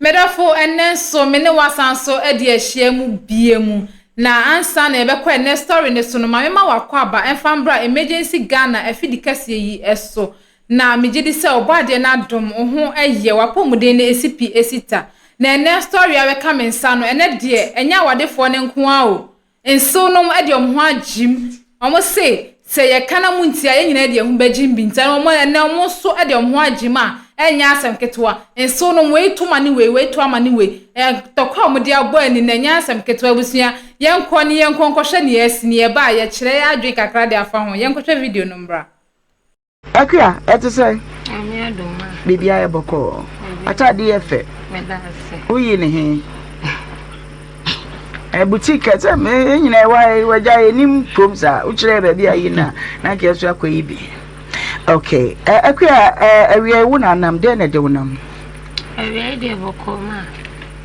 Medɔfo, ɛnnɛ nso me ne wo asan so adi ahyia mu bie mu. Na ansa na yɛbɛkɔ ɛnnɛ story no so no, ma mema w'akwaaba ɛmfa mbra Emergency Ghana afidi kɛseɛ yi so. Na megye di sɛ Ɔbɔadeɛ no adom, wo ho yɛ, w'apɔmuden no esi pi esi ta. Na ɛnnɛ story a bɛka me nsa no, ɛnnɛ deɛ ɛnyɛ awadefoɔ no nko ara o, Nsew nom de wɔn ho agyim. Wɔn se, sɛ yɛka na montie a, yɛn nyinaa de yɛn ho bɛgyim bi. Nti wɔn, ɛnnɛ wɔn nso de wɔn ho agyim a, ɛnyɛ asɛm ketewa. Nsew nom, wei to ma ne wei, wei to ama ne wei. Ntɔkwa a wɔde abɔ ani no, ɛnyɛ asɛm ketewa. Abusua, yɛnkɔ ne yɛnkɔ nkɔhwɛ nea asi. Nea ɛba a, yɛkyerɛ yɛn adwene kakra de afa ho. Yɛnkɔhwɛ video no mmra. Akua, ɛte sɛn? Nyame adom ma. Biribiara yɛ bɔkɔɔ. Atade yɛ fɛ. Meda ase. Woyi ne he? Ɛ boutique sɛ me yɛn nyinaa ɛwɔ ha yi wagya yɛnim kurom saa wokyerɛ baabi a yi na na nka yɛso akɔ yi bi. Okay. Ɛ Akua ɛ awia yi wo na anam dɛn na ɛde wo nam? Awia yi deɛ bɔkɔɔ ma.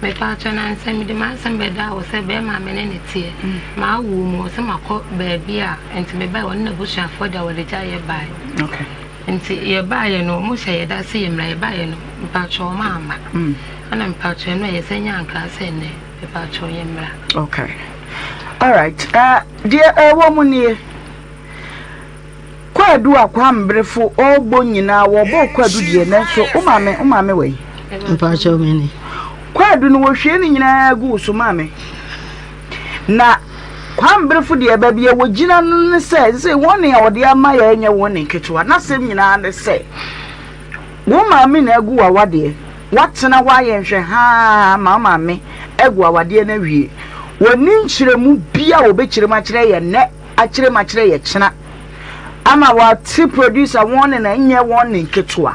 Mepaakyɛw nansɛ mede m'asɛm bɛdaa wo sɛ bɛɛma a me ne no teɛ m'awoɔ mu ɔsɛ makɔ baabi a nti mebae ɔne n'abusuafoɔ de awaregyaeɛ yɛ bae nti yɛbaeɛ no ɔmo hyɛ yɛda sɛ yɛmmra yɛbaeɛ no mepaakyɛw ɔmo amma ɛna mepaakyɛw ɛno a yɛsɛ nya nkra sɛ nnɛ mepaakyɛw yɛmmra. Okay alright uh, deɛ ɛwɔ mu nie. Kwadu a Kwamberefo ɔɔbɔ nyinaa wɔbɔɔ kwadu deɛ nanso wo maame wo maame wɔ yi. Mpakyɛw me ni. Kwadu no wɔhwie ne nyinaa gu wo so maame. Na Kwamberefo deɛ baabi a wɔgyina no ne sɛ sɛ wɔn nea wɔde ama yɛ nyɛ wɔn ne nketewa n'asɛm nyinaa ne sɛ wo maame na agu w'awadeɛ watena hɔ ayɛ nhwɛ haa ma wo maame agu awadeɛ no awie wɔni nkyerɛmu bi a wɔbɛkyerɛ mu akyerɛ yɛ nnɛ akyerɛ mu akyerɛ yɛ kyena ama wɔate producer wɔn ne na nyɛ wɔn ne nketewa.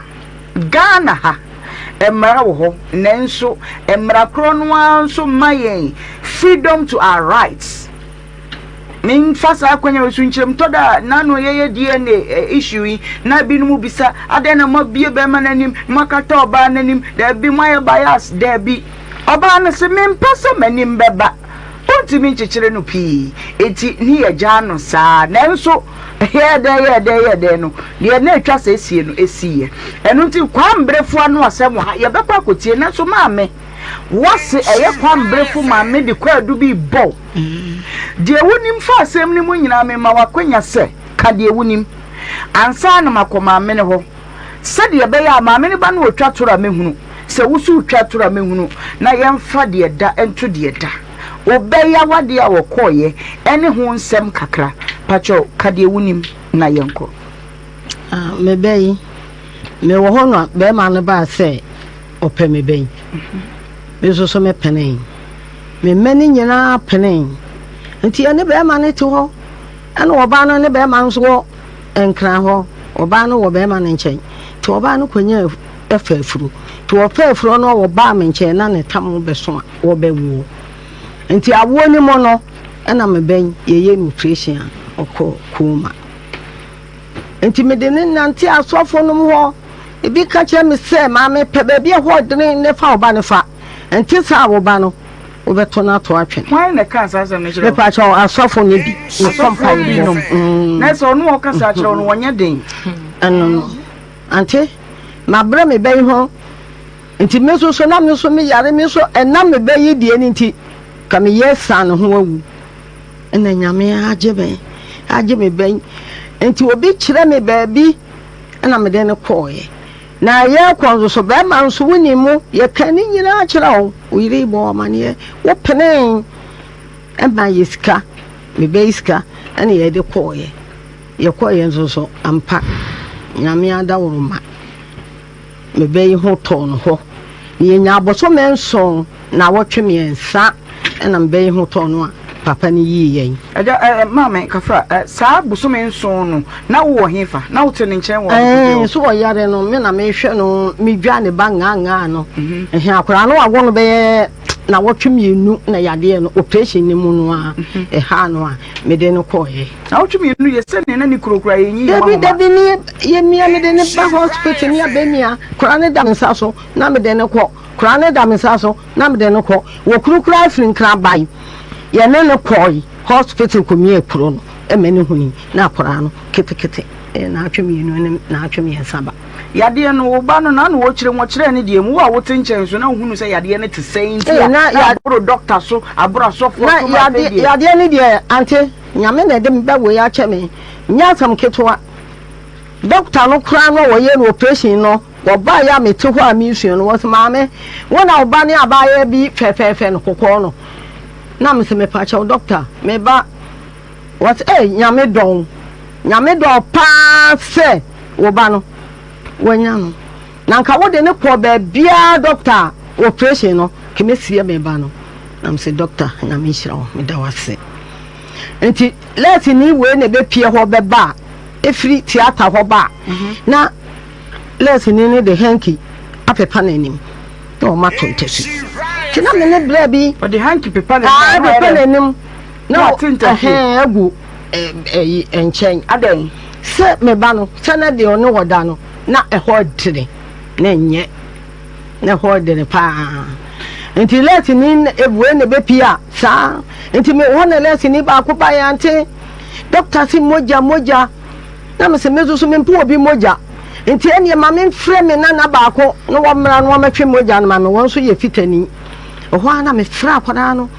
Ghana ha, mmara wɔ hɔ nanso mmara korɔ no ara nso mma yɛn freedom to our rights. Memfa saa akwanya wei so nkyerɛ mu tɔ da a n'ano yɛyɛ DNA issue yi na binom bisa adɛn na moabie bɛrima no anim moakata ɔbaa no anim daabi moayɛ bias daabi ɔbaa no se mempɛ sɛ m'anim bɛba Ontumi nkyekyere no pii, enti ne yɛgyaa no saa. Nanso, yɛɛ dɛn yɛɛ dɛn yɛɛ dɛn no, deɛ na ɛtwa sɛ ɛsie no, ɛsiiɛ. Ɛno nti, Kwamberefo ano asɛm wɔ ha, yɛbɛkɔ akɔtie. Nanso maame, woase ɛyɛ Kwamberefo maame de kwaadu bi rebɔ wo. Deɛ wonim fa asɛm no mu nyinaa, mema wo akwanya sɛ ka deɛ wonim ansa na makɔ maame no hɔ. Sɛdeɛ ɛbɛyɛ a maame no ba no ɔtwa toro a mɛhunu, sɛ wo nso wotwa toro a mɛhunu, na yɛmfa deɛ ɛda nto deɛ ɛda. Wobɛya w'adeɛ a wɔkɔeɛ ɛne ho nsɛm kakra. Pakyɛw, ka deɛ wonim na yɛnkɔ. Ah, me ba yi, mewɔ hɔ na bɛrima no baa sɛ ɔpɛ me ba yi. Me nso so mepenee. Me mma no nyinaa penee. Nti yɛne bɛrima no te hɔ. Ɛna ɔbaa no ne bɛrima no nso wɔ Nkran hɔ. Ɔbaa no wɔ bɛrima no nkyɛn. Nti ɔbaa no kɔnyaa fa afuro. Nti ɔfaa afuro no ɔbaa me nkyɛn na ne tam bɛso a wɔbɛwoɔ. Nti awoɔ no mu no ɛna me ba yi yɛyɛ no operation a ɔkɔ coma. Nti mede no nante asɔfo nom hɔ. Ebi ka kyerɛ me sɛ maame pɛ baabi a ɛhɔ dene ne fa wo ba no fa. Ɛnte saa a wo ba no wobɛto no ato atwene. Hwan na ɛkaa saa asɛm no kyerɛ wo? Mepa kyɛw, asɔfo no bi. Asɔfoɔ binom. Mm. Na sɛ ɔno a ɔkasa kyerɛ wo no wɔnyɛ den. Ɛno no. Ante, mabrɛ me ba yi ho. Nti me nso so na me nso me yare me nso ɛnam me ba yi deɛ no nti ka me yɛ san ne ho awu. Ɛna Nyame agye me, agye me ba yi. Nti obi kyerɛ me baabi ɛna mede no kɔɔeɛ. Na yɛrekɔ nso so, bɛrima nso wonim mo, yɛka ne nyinaa kyerɛ wo, wo yere bɔ wo amaneɛ, wopenee ma yɛ sika, mebɛyi sika ɛna yɛde kɔɔeɛ. Yɛkɔeɛ nso so, ampa, Nyame adaworoma, mebɛyi ho tɔɔ no hɔ. Na yɛnyaa bosome nson, naawɔtwe mmiɛnsa ɛna mebɛyi ho tɔɔ no a papa no yii yɛn. Agya, ɛ, ɛ, maame, kafra, ɛ, saa bosome nson no, na wowɔ hefa? Na wote ne nkyɛn wɔ Ɛɛ, so ɔyare no, me na mehwɛ no, medwa ne ba ŋaaŋaa no. Ɛhɛn, akwadaa no awo no bɛyɛ nawɔtwe mmienu na yadeɛ no, operation no mu no a, ɛhaa no a, mede no kɔɔeɛ. Nawɔtwe mmienu yɛ sɛdeɛ na ne kuro koraa yɛnyi yɛn Dabi, ahoma. dabi, ne yɛmia, mede no ba hospital ne abɛmia, akwadaa no da me nsa so na mede no kɔ. Koraa no da me nsa so na mede no kɔ. Wɔ kuro koraa firi Nkran bae. Yɛne no kɔe hospital kɔmiaa kuro no ma no hunui na akwadaa no ketekete. Ɛyɛ naatwe mmienu ne naatwe mmiɛnsa ba. Yadeɛ no, wo ba no, na na wɔkyerɛ mu, ɔkyerɛɛ ne deɛ mu. Wo a wote nkyɛn nso, na wohunu sɛ yadeɛ no te sɛn nti a, na aboro dɔkta so, aboro asɔfoɔ so, ma afei deɛ. Yadeɛ no deɛ, ante, Nyame na ɛde me ba wei akyɛ me. Nyɛ asɛm ketewa. Dɔkta no koraa no a wɔyɛɛ no operation no, wɔbaeɛ a mete hɔ a meresua no, wɔse, Maame, wo na wo ba ne abaayewa bi fɛfɛɛfɛ no, kɔkɔɔ no. Na mese, Mepakyɛw, dɔkta, me ba. Wɔse ei Nyame dɔ wo, Nyame dɔ wo paa sɛ wo ba no wanya no na nka wode no kɔɔ baabiaa doctor a operation no ke mɛsie me ba no na mese doctor Nyame nhyira wo meda wo ase nti lɛsini wei na ɛbɛpie hɔ bɛba a ɛfiri theatre hɔ ba a na lɛsini no de hanky apepa n'anim na ɔma to ntasu nti na me ne berɛ bi ɔde hanky pepa n'anim na wate ntasu agu ɛyi nkyɛn. Adɛn? Sɛ me ba no, sɛ na deɛ ɔne wɔ da no, na ɛhɔ dene, na ɛnyɛ, na ɛhɔ dene paa. Nti lɛsini ebue na ebepie a, saa. Nti me hɔ na lɛsini baako ba yɛ ante, dɔkta se mogya, mogya. Na me se me nso so mempɛ obi mogya. Nti ɛneɛ ma memfrɛ me nana baako na wɔmmra na wɔmmɛtwe mogya no ma me, wɔn nso yɛ fitani. Ɛhɔ ara na mefrɛ akwadaa no.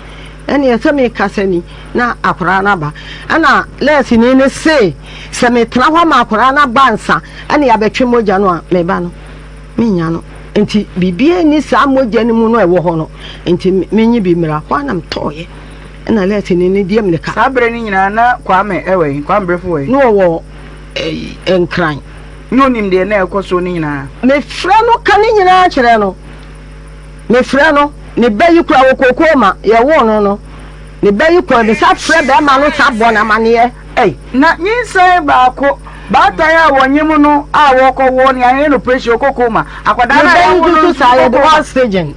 Ɛneɛ sɛ mekasa ni na akwadaa no aba. Ɛna nɛɛseni no se sɛ metena hɔ ma akwadaa no aba ansa ɛne yɛabɛtwe mogya no a, me ba no, mennya no. Nti biribiara nni saa mogya no mu no a ɛwɔ hɔ no, nti menye bi mmra. Hɔ ara na metɔeɛ. Ɛna nɛɛseni no deɛ mmirika. Saa berɛ no nyinaa na Kwame wɔ he? Kwame Brefo wɔ he? Na ɔwɔ Nkran. Na ɔnim deɛ na ɛrekɔ soɔ no nyinaa? Mefrɛ no ka ne nyinaa kyerɛ no. Mefrɛ no, ne ba yi koraa wɔ kookoo ma yɛwoo no no, ne ba yi kɔe, mesa frɛ bɛrima no sa bɔ no amaneɛ. Ei, na nyinsɛn baako, baatan a wɔnyem no a wɔkɔwoo no, yɛayɛ no operation ɔkɔ coma, akwadaa no a yɛawo no nso kɔ coma. Oxygen.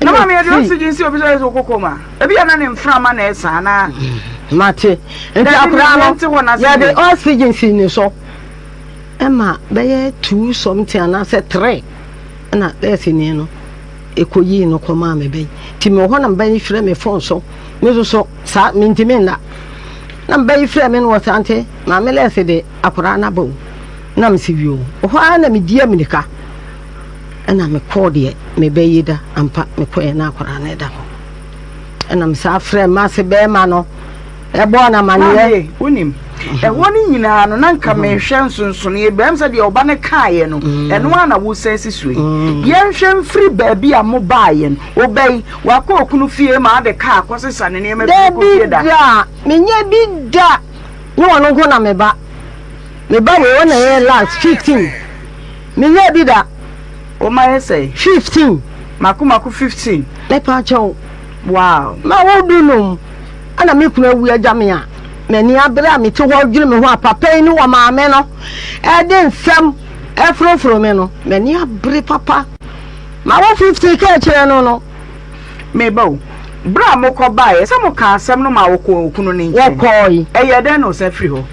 Na maame yɛde oxygen si obi so ayɛ sɛ ɔkɔ coma. Ebi a na ne mframa na ɛsa anaa. Mate. Nti akwadaa no, yɛde oxygen si ne so. Ɛma bɛyɛ two something anaasɛ three. Ɛna nɛɛseni no kɔyii no kɔmaa me bɛn. Nti mewɔ hɔ na me ba yi frɛ me fon so. Me nso so saa mentumi nna. Na me ba yi frɛ me no wɔ sɛ ante maame nɛɛse de akwadaa no aba o. Na mese wio. Wɔ hɔ ara na medi amirika. Ɛna mekɔɔ deɛ me ba yi da ampa mekɔɛ na akwadaa no da hɔ. Ɛna mesaa frɛ m'ase bɛrima no. Ɛbɔɔ no amaneɛ. Maame, wonim, ɛhɔ no nyinaa no, na nka mehwɛ nsonsonoeɛ bi. Ɛm sɛ deɛ ɔba no kaeɛ no, ɛno ara na wosan si so yi. Yɛnhwɛ mfiri baabi a mobaeɛ no. Ɔba yi, wakɔ okunu fie ma ade kaa kɔsesa ne nneɛma firi kɔ fie da. Dabi da, menyɛ bi da. Ne ɔno nko na me ba. Me ba wei ɔna yɛ last 15. Menyɛ bi da. Wo ma yɛ sɛn? 15. Mako mako 15. Mepa kyɛw. Wow. Ma wo du num. Ɛna me kunu awu agya me a, m'ani abere a mete hɔ redwene me ho a papa yi ne wɔ maame no ɛde nsɛm ɛforoforo me no, m'ani abere papa. Ma wo 50 ka akyerɛ no no. Me ba o, bere a mokɔ baeɛ, sɛ mokaa asɛm no maa wɔkɔɔ okunu no nkyɛn? Wɔkɔɔe. Ɛyɛɛ dɛn na ɔsan firi hɔ?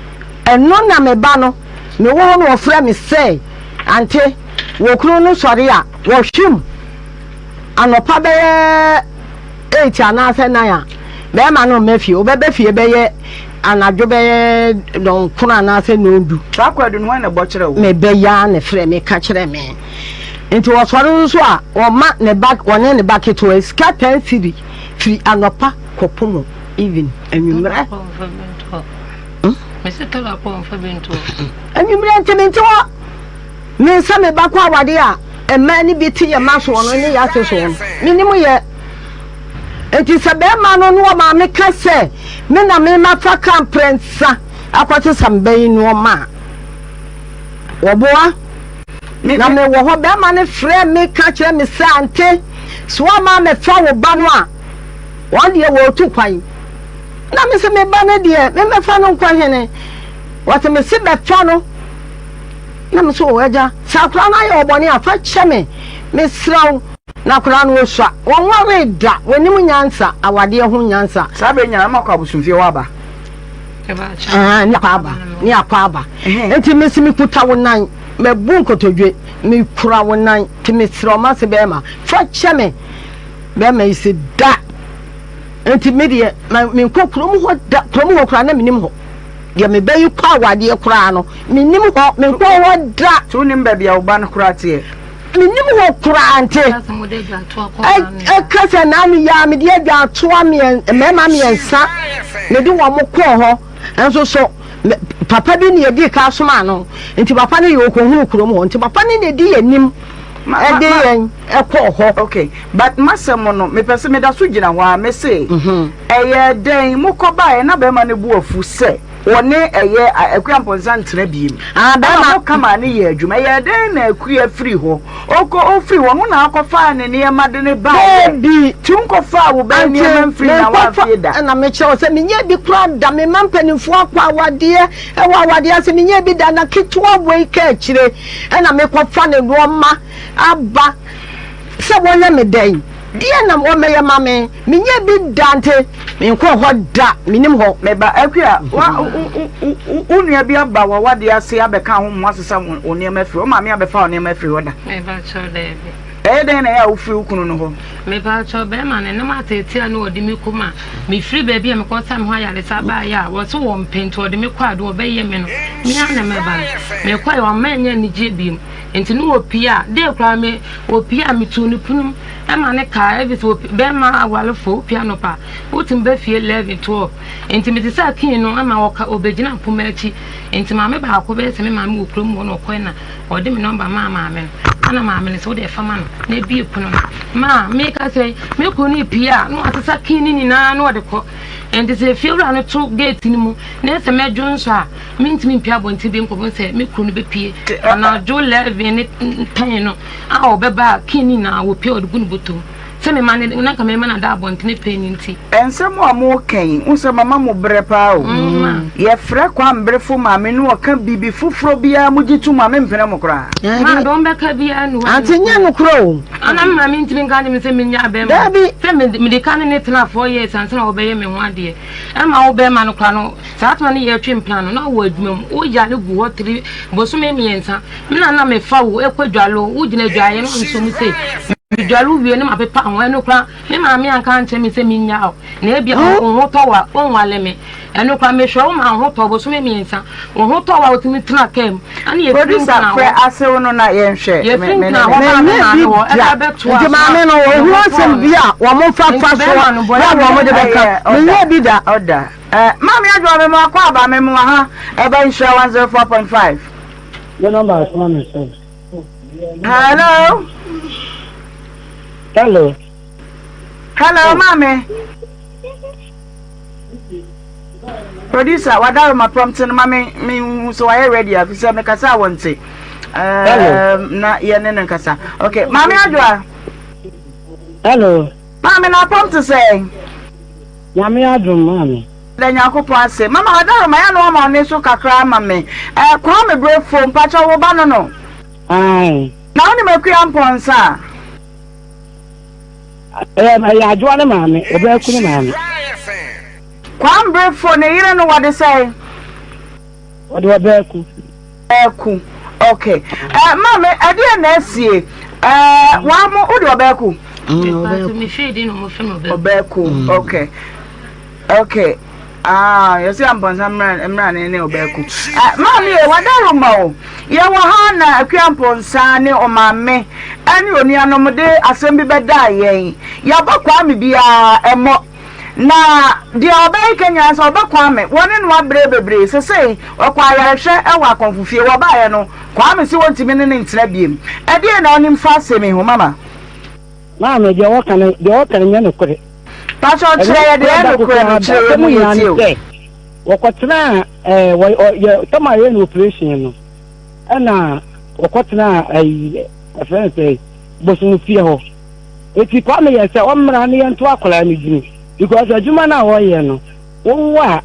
Ɛno na me ba no, mewɔ hɔ na wɔfrɛ me sɛ, Ante, wɔ kunu no sɔre a, wɔhwim anɔpa bɛyɛ eight anaasɛ nine a, bɛrima no mma fie. Ɔbɛba fie bɛyɛ anadwo bɛyɛ dɔnkono anaasɛ nnɔndu. Saa kwaadu no, hwan na ɛbɔ kyerɛɛ wo? Me ba yi ara na ɛfrɛɛ me ka kyerɛɛ me. Nti ɔsɔre nso a, ɔma ne ba, ɔne ne ba ketewa yi sika ten cedi firi anɔpa kɔpem evening, anwummerɛ. Anwummerɛ nti mente hɔ. Me sɛ me ba kɔ awade a, mmaa no bi te yɛn mma soɔ no ne yɛn ase soɔ no, menim yɛ. Nti sɛ bɛrima no ne ɔmaame ka sɛ me na me mafa ka mprɛnsa akɔsesa me ba yi nnoɔma a, wɔboa. Na mewɔ hɔ, bɛrima no frɛ me ka kyerɛ me sɛ ante, sɛ woamma ammɛfa wo ba no a, wɔn deɛ wɔretu kwan. Na me sɛ me ba no deɛ, memmɛfa no nkɔ hene? Wɔse mese bɛfa no. Na me so, O Agya, sɛ akwadaa no ayɛ wo bɔne a, fa kyɛ me, mesrɛ wo. Na akwadaa no ɔsua, wɔnwaree da, wɔnnim nyansa, awadeɛ ho nyansa. Saa berɛ nyinaa na moakɔ abosomfie hɔ aba? Ɛɛ, ne akɔ aba, ne akɔ aba. Enti mese mekuta wo nan, mabu nkotodwe, mekura wo nan, nti mesrɛ wo, m'ase bɛrima, fa kyɛ me. Bɛrima yi se, Da! Enti me deɛ, menkɔ kurom hɔ da, kurom hɔ koraa na mennim hɔ. Deɛ me ba yi kɔ awadeɛ koraa no, mennim hɔ, menkɔɔ hɔ da. So wonim baabi a wo ba no koraa teɛ? Mennim hɔ koraa nte. Ɛka sɛ naano yi ara mede adwaatoa mmarima mmiɛnsa mede wɔn kɔɔ hɔ nso so papa bi na yɛdii ka somaa no nti papa no yɛ ɔkɔhunu kurom hɔ nti papa no na ɛdi yɛn anim ɛde yɛn ɛkɔɔ hɔ. Okay, but masɛm no mepɛ sɛ meda so gyina hɔ a mese ɛyɛ dɛn mokɔbaeɛ na bɛrima no bu afu sɛ wɔne ɛyɛ Akua Mpɔnsa ntena biem. Ah, bɛrima. Ɛna moka maa ne yɛ adwuma. Ɛyɛ dɛn na Akua firi hɔ? Ɔkɔ ɔfiri hɔ no na akɔfaa ne nneɛma de ne baeɛ. Daabi. Ti wonkɔfaa wo bɛn nneɛma mfiri na wamfie da. Ɛna mekyerɛ wo sɛ menyɛ bi koraa da. Me mma mpanimfoɔ akɔ awadeɛ ɛwɔ awadeɛ ase menyɛ bi da na ketewa wei ka akyire ɛna mekɔfa ne nneɛma aba sɛ wɔnyɛ me dɛn? Deɛn na wɔmmɛyɛ ma me? Menyɛɛ bi da nti menkɔɔ hɔ da, mennim hɔ. Me ba Akua, wa, wo, wo, wo, wo nua bi aba w'awadeɛ ase abɛka wo ho asesa wo, wo nneɛma afiri hɔ. Wo maame abɛfa wo nneɛma afiri hɔ da? Me ba kyɛw, daabi. Ɛyɛ dɛn na ɛyɛ a wofiri wo kunu no hɔ? Me ba kyɛw, bɛrima no, nam ateetee a na ɔde me kɔ mu a, mefiri baabi a mekɔsa me ho ayaresa baeɛ a, wɔse wɔmpɛ nti ɔde me kɔ a, deɛ ɔbɛyɛ me no, me ara na mɛba no. Mekɔeɛ, wamma annya anigyeɛ bio. Nti ne wɔpie a, dee koraa me, wɔpie a metuu no pono mu ma ne kaa, ɛfiri sɛ wɔpie, bɛrima awarefoɔ wopie anɔpa a, wotumi ba fie 11, 12. Nti mete sɛ kii no ma wɔka, ɔbɛgyina mpoma akyi. Nti maame baako bɛyɛ sɛ me maame wɔ kurom hɔ na ɔkɔe na ɔde me nɔmba maa maame no. Ɛna maame no sɛ wode fa ma no na ebie pono no. Ma meka sɛ me kunu no repie a na wasesa kii no nyinaa na ɔde kɔ. Nti sɛ efiewura no to gate no mu na sɛ mɛdwo nso a, Mentumi mpue abɔnten bio nkɔhu sɛ me kunu no bɛpue anadwo 11 ne 10 no a ɔbɛba a kii no nyinaa wɔpue a ɔde gu ne bɔtɔ mu sɛ mema no na nka mema no ada abɔntene pɛn no nti. Nsɛm a moreka yi, wohu sɛ mama mo berɛ paa o. Yɛfrɛ Kwamberefo maame na ɔka biribi foforɔ biara mogye tom a, mempene mo koraa. Ma deɛ ɔmbɛka biara nni hɔ a Ante nyɛ nokorɛ o. Ana me maame ntumi nka nkyerɛ me sɛ mennyaa bɛrima no? Daabi. Sɛ mede ka ne ne tenaa 4 years ansa na ɔbɛyɛ me ho adeɛ. Ɛma wo bɛrima no koraa no, Saa tena no yɛtwe mpena no na wowɔ adwuma mu wo yare gu hɔ tiri bosome mmiɛnsa me na na mefa wo kɔ dwale wo wo gyina adwaeɛ no nso mu sei me dwale wo wie no ma pepa ho ɛno kora me maame anka ankyerɛ me sɛ menya wo na ebia wo ho tɔ wa wo nwale me ɛno kora mehwɛ wo ma wo ho tɔ bosome mmiɛnsa wo ho tɔ wa wotumi tena kaa mu ɛne yɛfiri Producer mpena frɛ hɔ asew no na yɛnhwɛ. yɛfiri mpena hɔ baa me maame hɔ ɛna ɛbɛtoa Nti so maame no a ɔhunu me ho asɛm tɔɔ bi no a wɔn fa nti fa so bɛrima no bɔne na wɔn de bɛka Ɛyɛ ɔda menyɛ bi da. ɔda. Eh, Maame Adwoa me mo akɔ aba me mo aha ɛba nhyira 104.5. Your number is one seven. Hello. Hello. Hello, oh. Maame. Producer, wadaro ma prompt no ma me me hu so wayɛ ready afi sɛ me kasa a wɔnte. Hello. Na yɛ ne no nkasa. Okay, Maame Adwoa. Hello. Maame na prompt sɛ. Nyame adom maame. Yɛda Nyankopɔn ase. Mama Adaroma yɛ na wama ɔne so kakra ama me. Eh, Kwame Brefo, mpakyɛw wo ba no no? Ae. Na wonim Akua Mpɔnsa a? Ɛyɛ ɛyɛ Adwoa ne maame, Ɔbaaku ne maame. Kwame Brefo ne yere no wɔde sɛn? Wɔde Ɔbaaku. Ɔbaaku, okay. Eh, maame, ɛdeɛn na asie? Eh, wɔn mo, wode Ɔbaaku? Ɔbaaku, okay. Okay. Ah, yɛsɛ ampɔnsa mmra mmra ne ne ɔbaaku. Eh, maame yɛ wadaroma o. Yɛwɔ ha na akua mpɔnsa ne ɔmaame ɛne onuanom de asɛm bi bɛdaa yɛn. Yɛabɔ Kwame biara ɛmmɔ. Na deɛ ɔbɛyɛ ka nyinaa sɛ ɔba Kwame, wɔne no abrɛ bebree. Sesei ɔkɔ ayarehwɛ wɔ akɔmfo fie. Wɔbaeɛ no, Kwame se wɔntumi ne no ntena biem. Ɛdeɛn na wonim fa asɛm yi ho, mama? Maame, deɛ wɔka no, deɛ wɔka no nyɛ nokorɛ. Pakyɛ kyerɛ yɛ deɛ ɛyɛ nokorɛ no, kyerɛ yɛ mu yɛtie o. Wɔkɔtenaa ɛɛ wɔ ɔ yɛ tɔm a yɛyɛ no operation no, ɛna wɔkɔtenaa ɛyi ɛfrɛ no sɛ bosom fie hɔ. Eti Kwame yɛ sɛ ɔmmra ne yɛnto akwadaa no dini because adwuma no a ɔyɛ no wowo a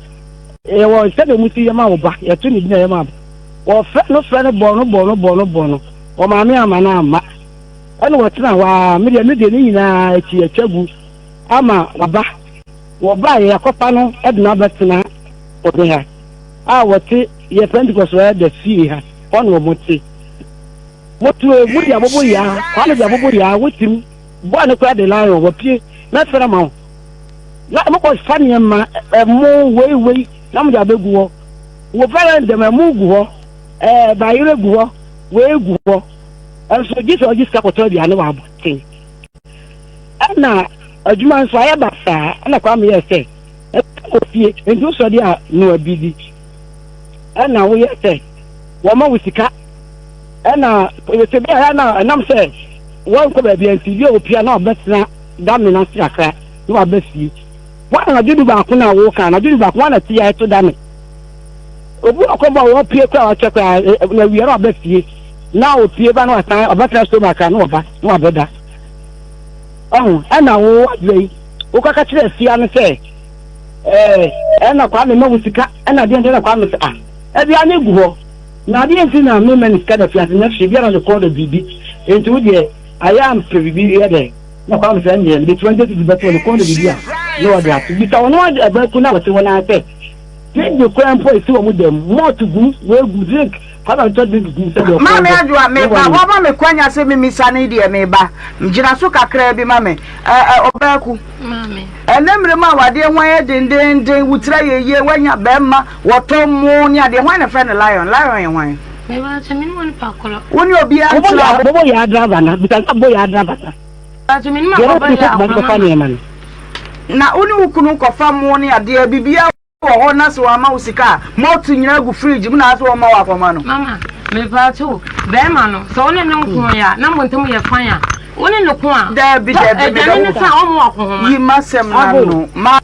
yɛwɔ sɛdeɛ wɔn si yɛ ma wo ba yɛto ne din a yɛ ma wɔfrɛ no frɛ no bɔ no bɔ no bɔ no bɔ no ɔmaame ama no amma ɛna wɔtena hɔ a me deɛ me deɛ ne nyinaa akyi atwa gu ama waba wɔba yɛ akɔfa no ɛde no abɛtena ɔde ha a wɔte yɛ Pentecost wɔ ɛda fie ha hɔ na wɔn te. Motuo, mode abobo yaa, Kwame de abobo yaa, wotim, boa no koraa de lion, wapue, mɛfrɛ ma wo. Na mokɔ fa nneɛma, ɛmo, wei wei, na mode abɛgu hɔ. Wɔ veranda mu, ɛmo gu hɔ, ɛɛ bayerɛ gu hɔ, wei gu hɔ. Nso gye sɛ ɔgye sika kɔtɔ aduane wɔ abɔnten. Ɛna adwuma nso ayɛ basaa. Ɛna Kwame yɛɛ sɛ ɛwɔ fie nti wosɔ deɛ a noa bi di. Ɛna woyɛ sɛ wɔma wo sika. Ɛna sɛ bi a na ɛnam sɛ wɔnkɔ baabi a nti bi a opia na ɔbɛtena dame no ase kakra na waba fie. Wɔn anadwo du baako na woka anadwo du baako wɔn na ti a ɛto dame. Obi wɔ kɔm a wɔpie kora wɔkyɛ kora na awia na ɔba fie na opie ba na wasan ɔbɛtena so ma kra na ɔba na wabɛda. Ɔho ɛna wo adwuma yi wokɔka kyerɛ afia no sɛ ɛɛ ɛna Kwame ma wo sika ɛna deɛ nti na Kwame sɛ ah aduane gu hɔ na adeɛ nti na mema ne sika da fie ase nyɛ hwee biara ne kɔn dɔ biribi nti wo deɛ ayɛ ampɛ biribi yɛ dɛ na Kwame sɛ ɛndeɛ mede 20 cedis bɛto ne kɔn dɔ biribi a na wɔde ato bisa ɔno ɛbɛko na wɔte hɔ no ara sɛ Drink koraa mpo a esi wɔn dan mu, malt gum, wei gum, drink, kwame ntɔ drink gum sɛdeɛ ɔkɔn Maame dɔ Adwoa, ne meba, wɔnom. woama me kwanya sɛ memisa no yi deɛ, meba. Gyina so kakraa bi ma me. Ɛ, ɛ, Ɔbaaku, Maame. ɛnnɛ mmerɛ mu a awadeɛ ho ayɛ dendeenden, wo tiri ayɛ yie, woanya barima, wɔtɔ mo ne adeɛ, hwan na ɛfrɛ no Lion? Lion yɛ hwan? Meba kyɛ, me ne onipa korɔ. Wo ne obiara Bobo ntena yaa, hɔ. bobo yaa driver na, bisa sɛ bobo yaa driver na. Mpakyɛ, me nim Deɛ akɔbɔ ɔbɛtumi yɛ sɛ akorɔ bɛfa mama. nneɛma no. Na wo ne wo kunu kɔfa mo ne adeɛ, biribiara wɔ hɔ na sɛ wamma wo sika a, malt nyinaa gu fridge mu na asɛ wɔmma wo akɔma no. Mama, mepaakyɛw o, bɛɛma no, sɛ wo ne no nko yɛ a, na mo ntam yɛ fine a, wo ne no ko a, Daabi, tɔ daabi, aduane medɔ no wo. sa a, ɔmma wo akɔnhoma. Yi m'asɛm no ano. Ma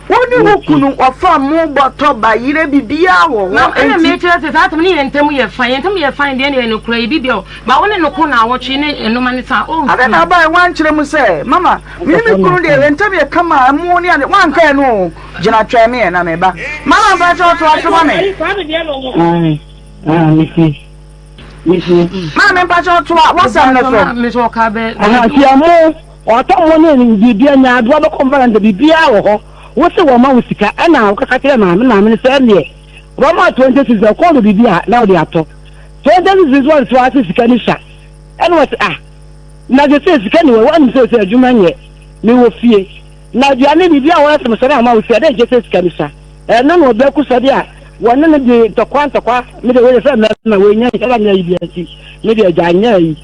wo ne wo kunu wɔfa mo bɔtɔ ba yerɛ biribiara wɔ hɔ Mama, ɛna enti. mekyerɛ sɛ saa asɛm no yɛn ntam yɛ fine, yɛn ntam yɛ fine deɛ na ɛyɛ nokorɛ, yɛ biribiara o, but wo ne no ko naawɔtwe ne nnoma no sa a, ɔmfiri. Adɛn na abae woankyerɛ mu sɛ mama me ne me kunu deɛ yɛn ntam yɛ kama ɛmo ne ade woanka ɛno o gyina twɛn me ɛ na meba mama mpakyɛw toa so ma me. Ae, ae, metie, metie. Maame mpakyɛw toa w'asɛm no so. Me nso ɔka bɛ. Aha, nti ɛmo, ɔtɔ mo ne biribiara, nyaadoa bɛkɔ mfa na biribiara wɔ hɔ. Wo se wɔma wo sika, ɛna wokaka kyerɛ maame, maame no sɛ ɛneɛ, wɔma 20 cedis, ɔkɔɔ no biribi a na wode atɔ. 20 cedis nso wɔnso ase sika no sua. Ɛna wɔse ah, Na sesei sika nni hɔ, woanim seesei adwuma nyɛ, mewɔ fie, na aduane biribi a wɔayɛ sɛ mesɔre ama wo sika, dɛn nkyɛ sɛ sika no sua? Ɛno na ɔbɛko sɔde a wɔne no de ntɔkwa ntɔkwa, me deɛ wei sɛ mmarima wei nyɛ nhyɛ da nyɛ ayi biara nti, me deɛ gya nyɛ ayi.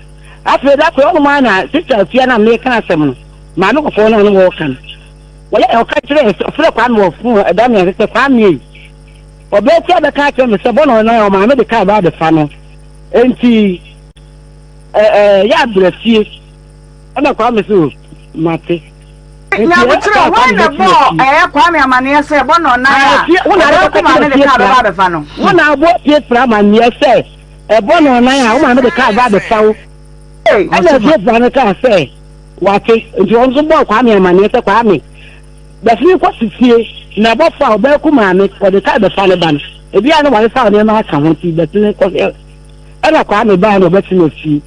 Afei da koro ɔnom ara na sista afia no a meka asɛm no, maame kɔkɔɔ no a ɔne wɔka no, wɔyɛ ɔka kyerɛ ɔfrɛ Kwame wɔ fon ɛda me ase sɛ Kwame ei, ɔbɛko abɛka akyerɛ me sɛ bɔ na ɔnan ɔmaame de kaa ba abɛfa no, enti Ɛɛ yɛ abrɛ fie ɛna Kwame so mate. Nyabotrɛ hwan na ɛbɔɔ ɛɛ Kwame amaneɛ sɛ ɛbɔ no ɔnan a ɔbɛko maame de kaa bɛba abɛfa no. Wo na abɔ fie fra amaneɛ sɛ ɛbɔ no ɔnan a wo maame de kaa ba abɛfa wo. Ɛna fie fra no kaa sɛ wate nti ɔno nso bɔɔ Kwame amaneɛ sɛ Kwame bɛsene kɔ si fie na ɛbɔfo a ɔbɛko maame ɔde kaa bɛfa ne ba no ebi a na wɔasesaw nneɛma aka ho nti bɛsene kɔ Ɛna Kwame bae na ɔbɛtenaa fie.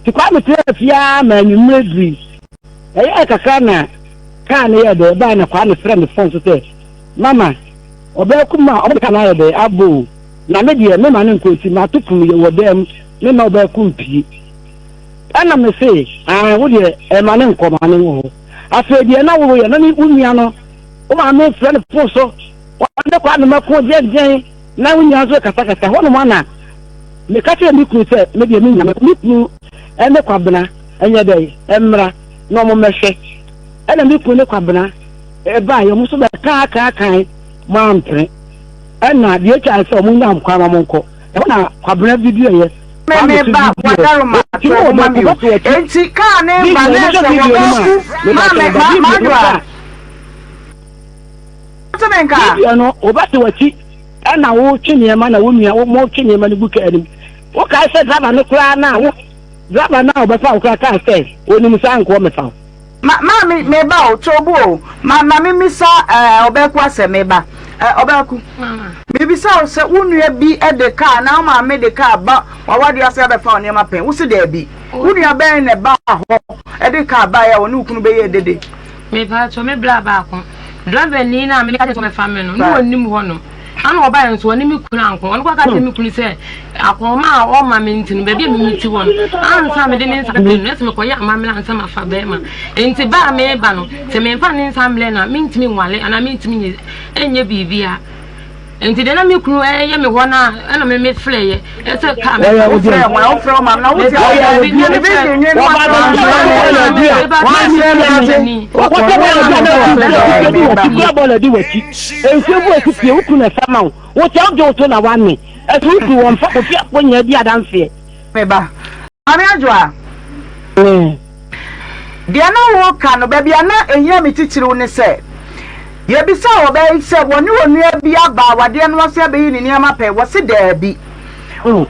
Nti Kwame tenaa fie ara ma anwummerɛ durui. Ɛyɛɛ kakra na kaa no yɛɛ dɛ ɛbae na Kwame frɛ me fon so sɛ, Mama, ɔbaa kumaa a wɔde kaa no ayɛ dɛ abɔ o, na me deɛ memma no nkɔ nti mato pono yɛ wɔ dan mu, memma ɔbaa ku mpue. Ɛna me se, Aane, wo deɛ ɛmma no nkɔ, ma no wɔ hɔ. Afei deɛ na woreyɛ no ne wo nua no, wo maame frɛ no fon so, ɔne Kwame mako deɛndeɛn. Na wo nua nso rekasakasa. Ɛhɔnom ara na meka kyerɛɛ me kunu sɛ, me deɛ mennya me kunu ne Kwabena nyɛ dɛn mmra na wɔmmɛhwɛ. Ɛna me kunu ne Kwabena baeɛ, wɔn nso bɛkaakaakae, wɔampene. Ɛna deɛ atwa ne sɛ wɔnnya wɔn kwan ma wɔnkɔ. Ɛhɔ na Kwabena videoeɛ, Me Kwame me nso ba videoeɛ. wadaroma Enti to na ɔmo ma wɔbɛko mi o. bɛto akyi. Enti kaa ne ba Video, na wohwɛ ɛsɛ video no mu a, wɔbɛku mepa maame kyɛw ba, ma video no madwoa. wohwɛ a, Wote me nka? Video no, wobɛte w'akyi ɛna wotwe nneɛma na wo nua wo motwe nneɛma no gu kaa no mu. Wokae sɛ driver no koraa na wo driver no a ɔbɛfa wo koraa kaa sɛ onim sɛ anka ɔmmɛfa wo. Ma maame meba o, Tobu o, ma ma me misa ɛɛ ɔbɛku asɛm meba. Ɛ ɔbɛku. Mebisa wo sɛ wo nua bi de kaa anaa wo maame de kaa ba w'awadeɛ ase abɛfa wo nneɛma pɛn? Wo se daabi. Wo nua bɛn na ɛbaa hɔ de kaa baeɛ a ɔne wo kunu bɛyɛɛ dede? Mepaatwɔ me bra baako, driver ni no a meka kyerɛ sɛ ɔbɛfa me no, na ɔnnim hɔ nom. Ana ɔbaeɛ nso ɔne me kunu anko. Ɔno kɔ ka kyerɛ me kunu sɛ akɔnma a ɔma me nti no, baabi a me ti hɔ no, ansa mede ne nsa bɛpɛ no, na sɛ mekɔyɛ amammerɛ ansa mafa bɛrima. Nti ba a meba no, sɛ memfa ne nsa mmerɛ no a, mentumi nwale anaa mentumi nyɛ biribiara. Nti deɛ na me kunu ɛyɛ me hɔ no a ɛna me me frɛ yɛ ɛsɛ kaa me Wɔyɛ wofrɛ wɔn a wofrɛ wɔn maame na wote Wɔyɛ obi a wɔkɔtɔ bɔɔl di a na wotu kura bɔɔl di w'akyi nsuo bu esi pie wo kunu na ɛsa ma wo wote ɔgye wo to na wame ɛso wo kunu wɔn fa kofi akɔ nyinaa di adanseɛ. Me ba. Maame Adwoa. Deɛ na woreka no, baabi a na ɛhia me titiriw ne sɛ, yɛbisaa ɔbaa yi sɛ wɔne onua bi aba awadeɛ no ase abɛyi ne nneɛma pɛn, wɔse daabi. Wo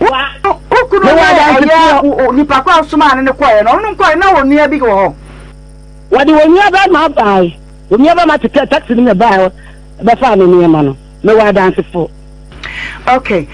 kunu ne ɛyɛ nipa ko a wosomaa no no kɔeɛ no, ɔno nkɔeɛ na onua bi wɔ hɔ? Wɔde onua barima bae. Onua barima tetɛɛ taxi no mu na ɛbae bɛfaa ne nneɛma no. Mewɔ adansefo. Ok eh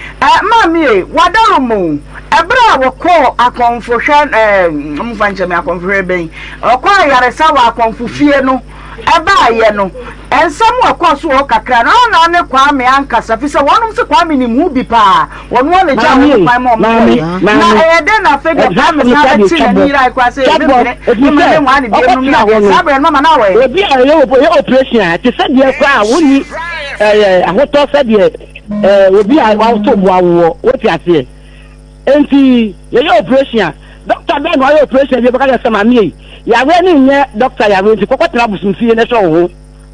maame ei w'adarom o Ɛberɛ a wɔkɔɔ akɔmfohwɛ eh momfa nkyɛ me akɔmfohwɛ bɛn Ɔkɔɔ ayaresa wɔ akɔmfo fie no ɛbaeɛ no Nsɛm a ɛkɔɔ so wɔ hɔ kakra no ana ne Kwame ankasa Firi sɛ wɔnom se Kwame nim ho bi paa Wɔno ara na ɛgyaa wɔn kwan ma wɔn kɔeɛ Na ɛyɛ dɛn na afei deɛ Kwame san bɛte n'ani yerae koraa sɛ mempene mma menwaa no biom nom ne adeɛ Saa berɛ no mama na awɔ ɛ. Obi a ɔyɛ operation a ɛte sɛ deɛ koraa a wonni ɛyɛ ahotɔ sɛdeɛ ɛɛ obi a wato bo awoɔ wote aseɛ nti yɛyɛ operation a dɔkta bɛn na ɔyɛ operation bi bɛka kyerɛ sɛ maame yi yareɛ no nyɛ dɔkta yareɛ nti kɔkɔ tena abosomfie na ɛhwɛ wo ho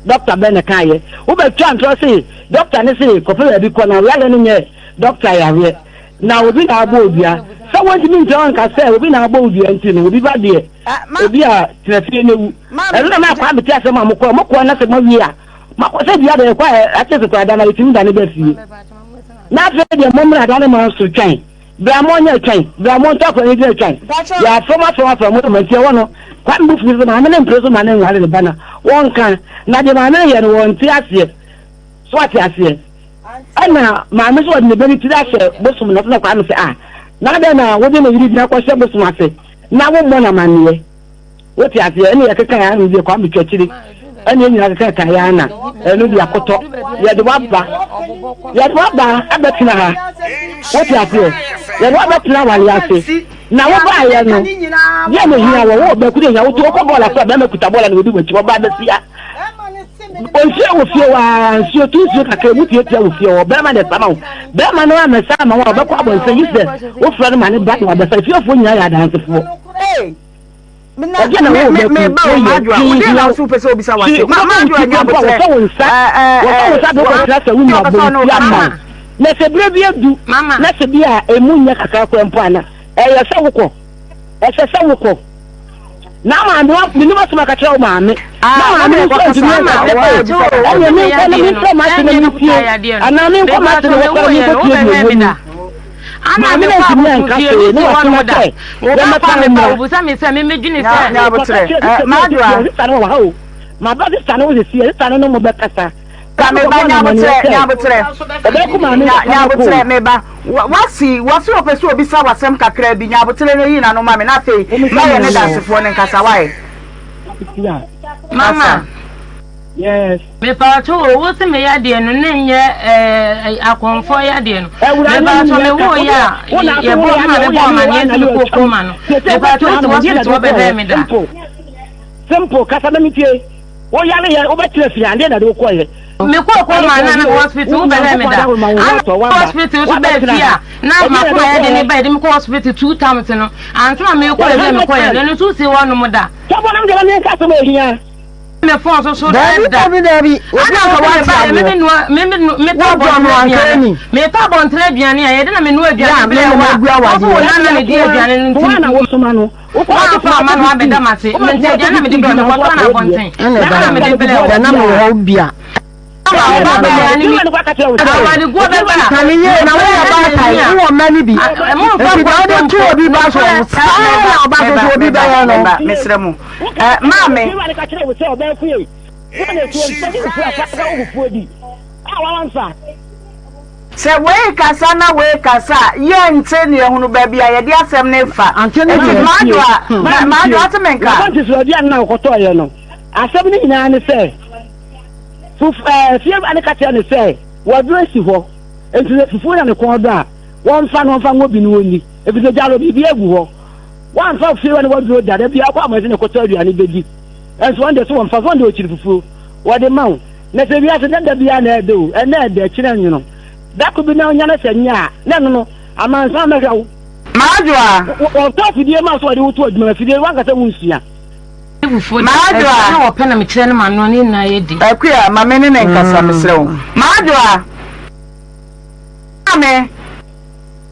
dɔkta bɛn na ɛka yɛ wobɛtwa ntorɔ se dɔkta ne se kɔpɛ baabi kɔ na yareɛ no nyɛ dɔkta yareɛ na obi na abɔ odua sɛ wɔntumi nkyerɛ wɔn nka sɛ obi na abɔ odua nti no obi ba deɛ obi a tena fie na ewu ɛno na maa kwame te asɛm a mokɔ mokɔ na sɛ moawie a Makɔ sɛ dua deɛ kɔ a ɛte so koraa da na yɛtumi dane ba fie. Na afei deɛ mommra da ne mo nso twɛn. Bra mo nyɛ twɛn. Bra mo ntɔ akora ne gyina twɛn. Yɛafrɛ mo afrɛ mo afrɛ mo ma nti ɛwɔ no. Kwame bo fui sɛ maame no mpere so ma ne nware ne ba na wɔnka. Na deɛ maame no yɛ no wɔnte aseɛ. So ate aseɛ. Ɛna maame so wɔde ne ba no tiri ahyɛ bosom na so na Kwame sɛ ah na adɛn na wode ne yere gyina kɔhyɛ bosom ase na wommɔ no amanneɛ. Wote aseɛ? Ɛne yɛkeka yɛ ano deɛ Kwame twakyire ɛne yɛn nyinaa keka ka yɛ ana ɛno deɛ akotɔ yɛde waba yɛde waba abɛtena ha wote aseɛ yɛde wabɛtena awale ase na wobaayɛ no deɛ na ehia wɔ wɔ bɛku deɛ hia wotu wokɔ bɔɔl ase a bɛrima kuta bɔɔl na wɔdi wɔakyi wɔba abɛsia nsuo wɔ fie waa nsuo tu nsuo kakra mu tiatia wɔ fie hɔ bɛrima na ɛsama wo bɛrima no amɛsa ama wo a ɔbɛkɔ abɔnten yi sɛ wofrɛ no ma ne ba na wabɛsa fiefoɔ nyinaa yɛ adansefoɔ. Ɛdeɛ na wo mɛku woyɛ twi hia twi wobɛbɔ wo ti mpo a wɔsɔ wo nsa wɔsɔ wo nsa de wokɔtena sɛ wo nua bɔ wo ti ama wo na sɛ berɛ bi adu na sɛ bi a ɛmu nyɛ kakra koraa mpo a na ɛyɛ sɛ wokɔ ɛsɛ sɛ wokɔ na maame wa menim asɛm aka kyerɛ wo maame na maame no nso ntumi anka sɛ o ɛneɛ menkɔ na memfrɛ m'ase na mentie anaa menkɔ m'ase na wɔkɔ na menkɔtie deɛ ɛwɔ mu Ana Maame me no kɔ antumi anka abosomfie hwee no na si hɔ wasoma nom da. sɛ Wo ba yɛmmɛka kɔ a no me ba mmra. obisa me sɛ me me dwene sɛ. Nyabotrɛ, Kɔka kyerɛ eh, sista sɛ Madwoa. sista no wɔ ha o. Maba sista no hɔ sesie, sista no ne mo bɛkasa. Ka Kwame me ba kɔbɔɔ no amanneɛ nyabotrɛ, sɛ nyabotrɛ. ɔbɛko maame Nya, no papa no nyabotrɛ, koo. me ba. Wa, wasi, wasi ɔpɛ sɛ obisa wasɛm kakra bi. Nyabotrɛ na yi n'ano ma me, na afei Mommisa ma me yɛ ne ano. dansefoɔ no nkasa, wae? Yeah. Mama. Kasa. Yes. Mepatwo o, wo se me yadeɛ no ne nyɛ ɛɛ akɔnfɔ yadeɛ no. Awurade Mepatwo ne me yɛ ka wo yɛ a wo na yɛ wo bɔ yɛ ma me wo bɔ yɛ amaneɛ na sɛ me yɛ kɔ koma no. Mepatwo wo te hospital hɔ bɛhwɛɛ me da. Simple simple kasa na metie wo yare yɛ wobɛtena fie adeɛ na de wokɔyɛ Me kɔ koma na na hospital wo bɛhwɛɛ me da. Ana hospital so bɛɛ fie a na makoma yɛ de ne ba yɛ de me kɔ hospital two times no. Ansa na me kɔ yɛ bɛ me kɔ yɛ no ɛno nso si hɔ nom da. Sɔfo nam deɛ ma menka asɛm a ɛhia. Me phone so so Dabi da. dabi dabi. Obi Ana anka wo wate ba adeɛ. me me noa me me me tɔ Wodɔ no abɔntene anka aduane. ani. Me tɔ abɔntene aduane a yɛde na me noa Ya aduane me brɛ na wo a. magu Wo so wo awadeɛ. nana na di aduane no Wo nti. na wosoma no. Wokɔ Wo afa ama no abɛda m'ase. Me nti aduane na mede brɛ wo mekɔtɔ no abɔnten. Ɛna Na na mede brɛ wo. ɛda na mewɔ hɔ bi a. Ama wo ba bɛyɛ ne mi. Awadeguo bɛba a. Ka ne yie na woyɛ baatan wowɔ mma no bi. Nti deɛ wode to obi ba so no saa na ɔba so so obi bɛyɛ no. Mesrɛ mo. Eh, maame. Sɛ wei kasa na wei kasa a, yɛnte ne yɛhunu baabi a yɛde asɛm no fa. Ante ne Enti deɛ. Madwoa, ma, Madwoa ate me nka. Yɛkɔ nti aduane no a wɔkɔtɔeɛ no, asɛm no nyinaa ne sɛ, fufu ɛɛ fiewura no ka kyerɛ no sɛ wɔaduro asi hɔ, nti sɛ fufuo na ne kɔn dɔ a, wɔmfa no ɔmfa ngo bi na ɔnni, ɛfiri sɛ gya no biribi agu hɔ. Wɔamfa fiewura no waduro da, da biara kɔ abɔnten na ɛkɔtɔ aduane bɛdi. Nso wɔn deɛ so wɔmfa so, wɔn deɛ wɔkyiri fufuo, wɔde ma wo. Na sɛ wiase dɛ da biara na ɛdɛ o, ɛnɛ ɛdɛ, kyena nwono. Da ko bi na onya no sɛ nyɛ a, na ɛno no, amansan bɛhwɛ wo. M'adwoa. Wɔtɔ afidie ma wo sɛ wɔde wo to adwuma mu, afidie wankasa wonsua. M'adwoa. Na wɔpɛ na mekyerɛ no m'ano ne nyinaa yɛ di. Akua, ma me ne no nkasa, mesrɛ wo. M'adwoa. Maame.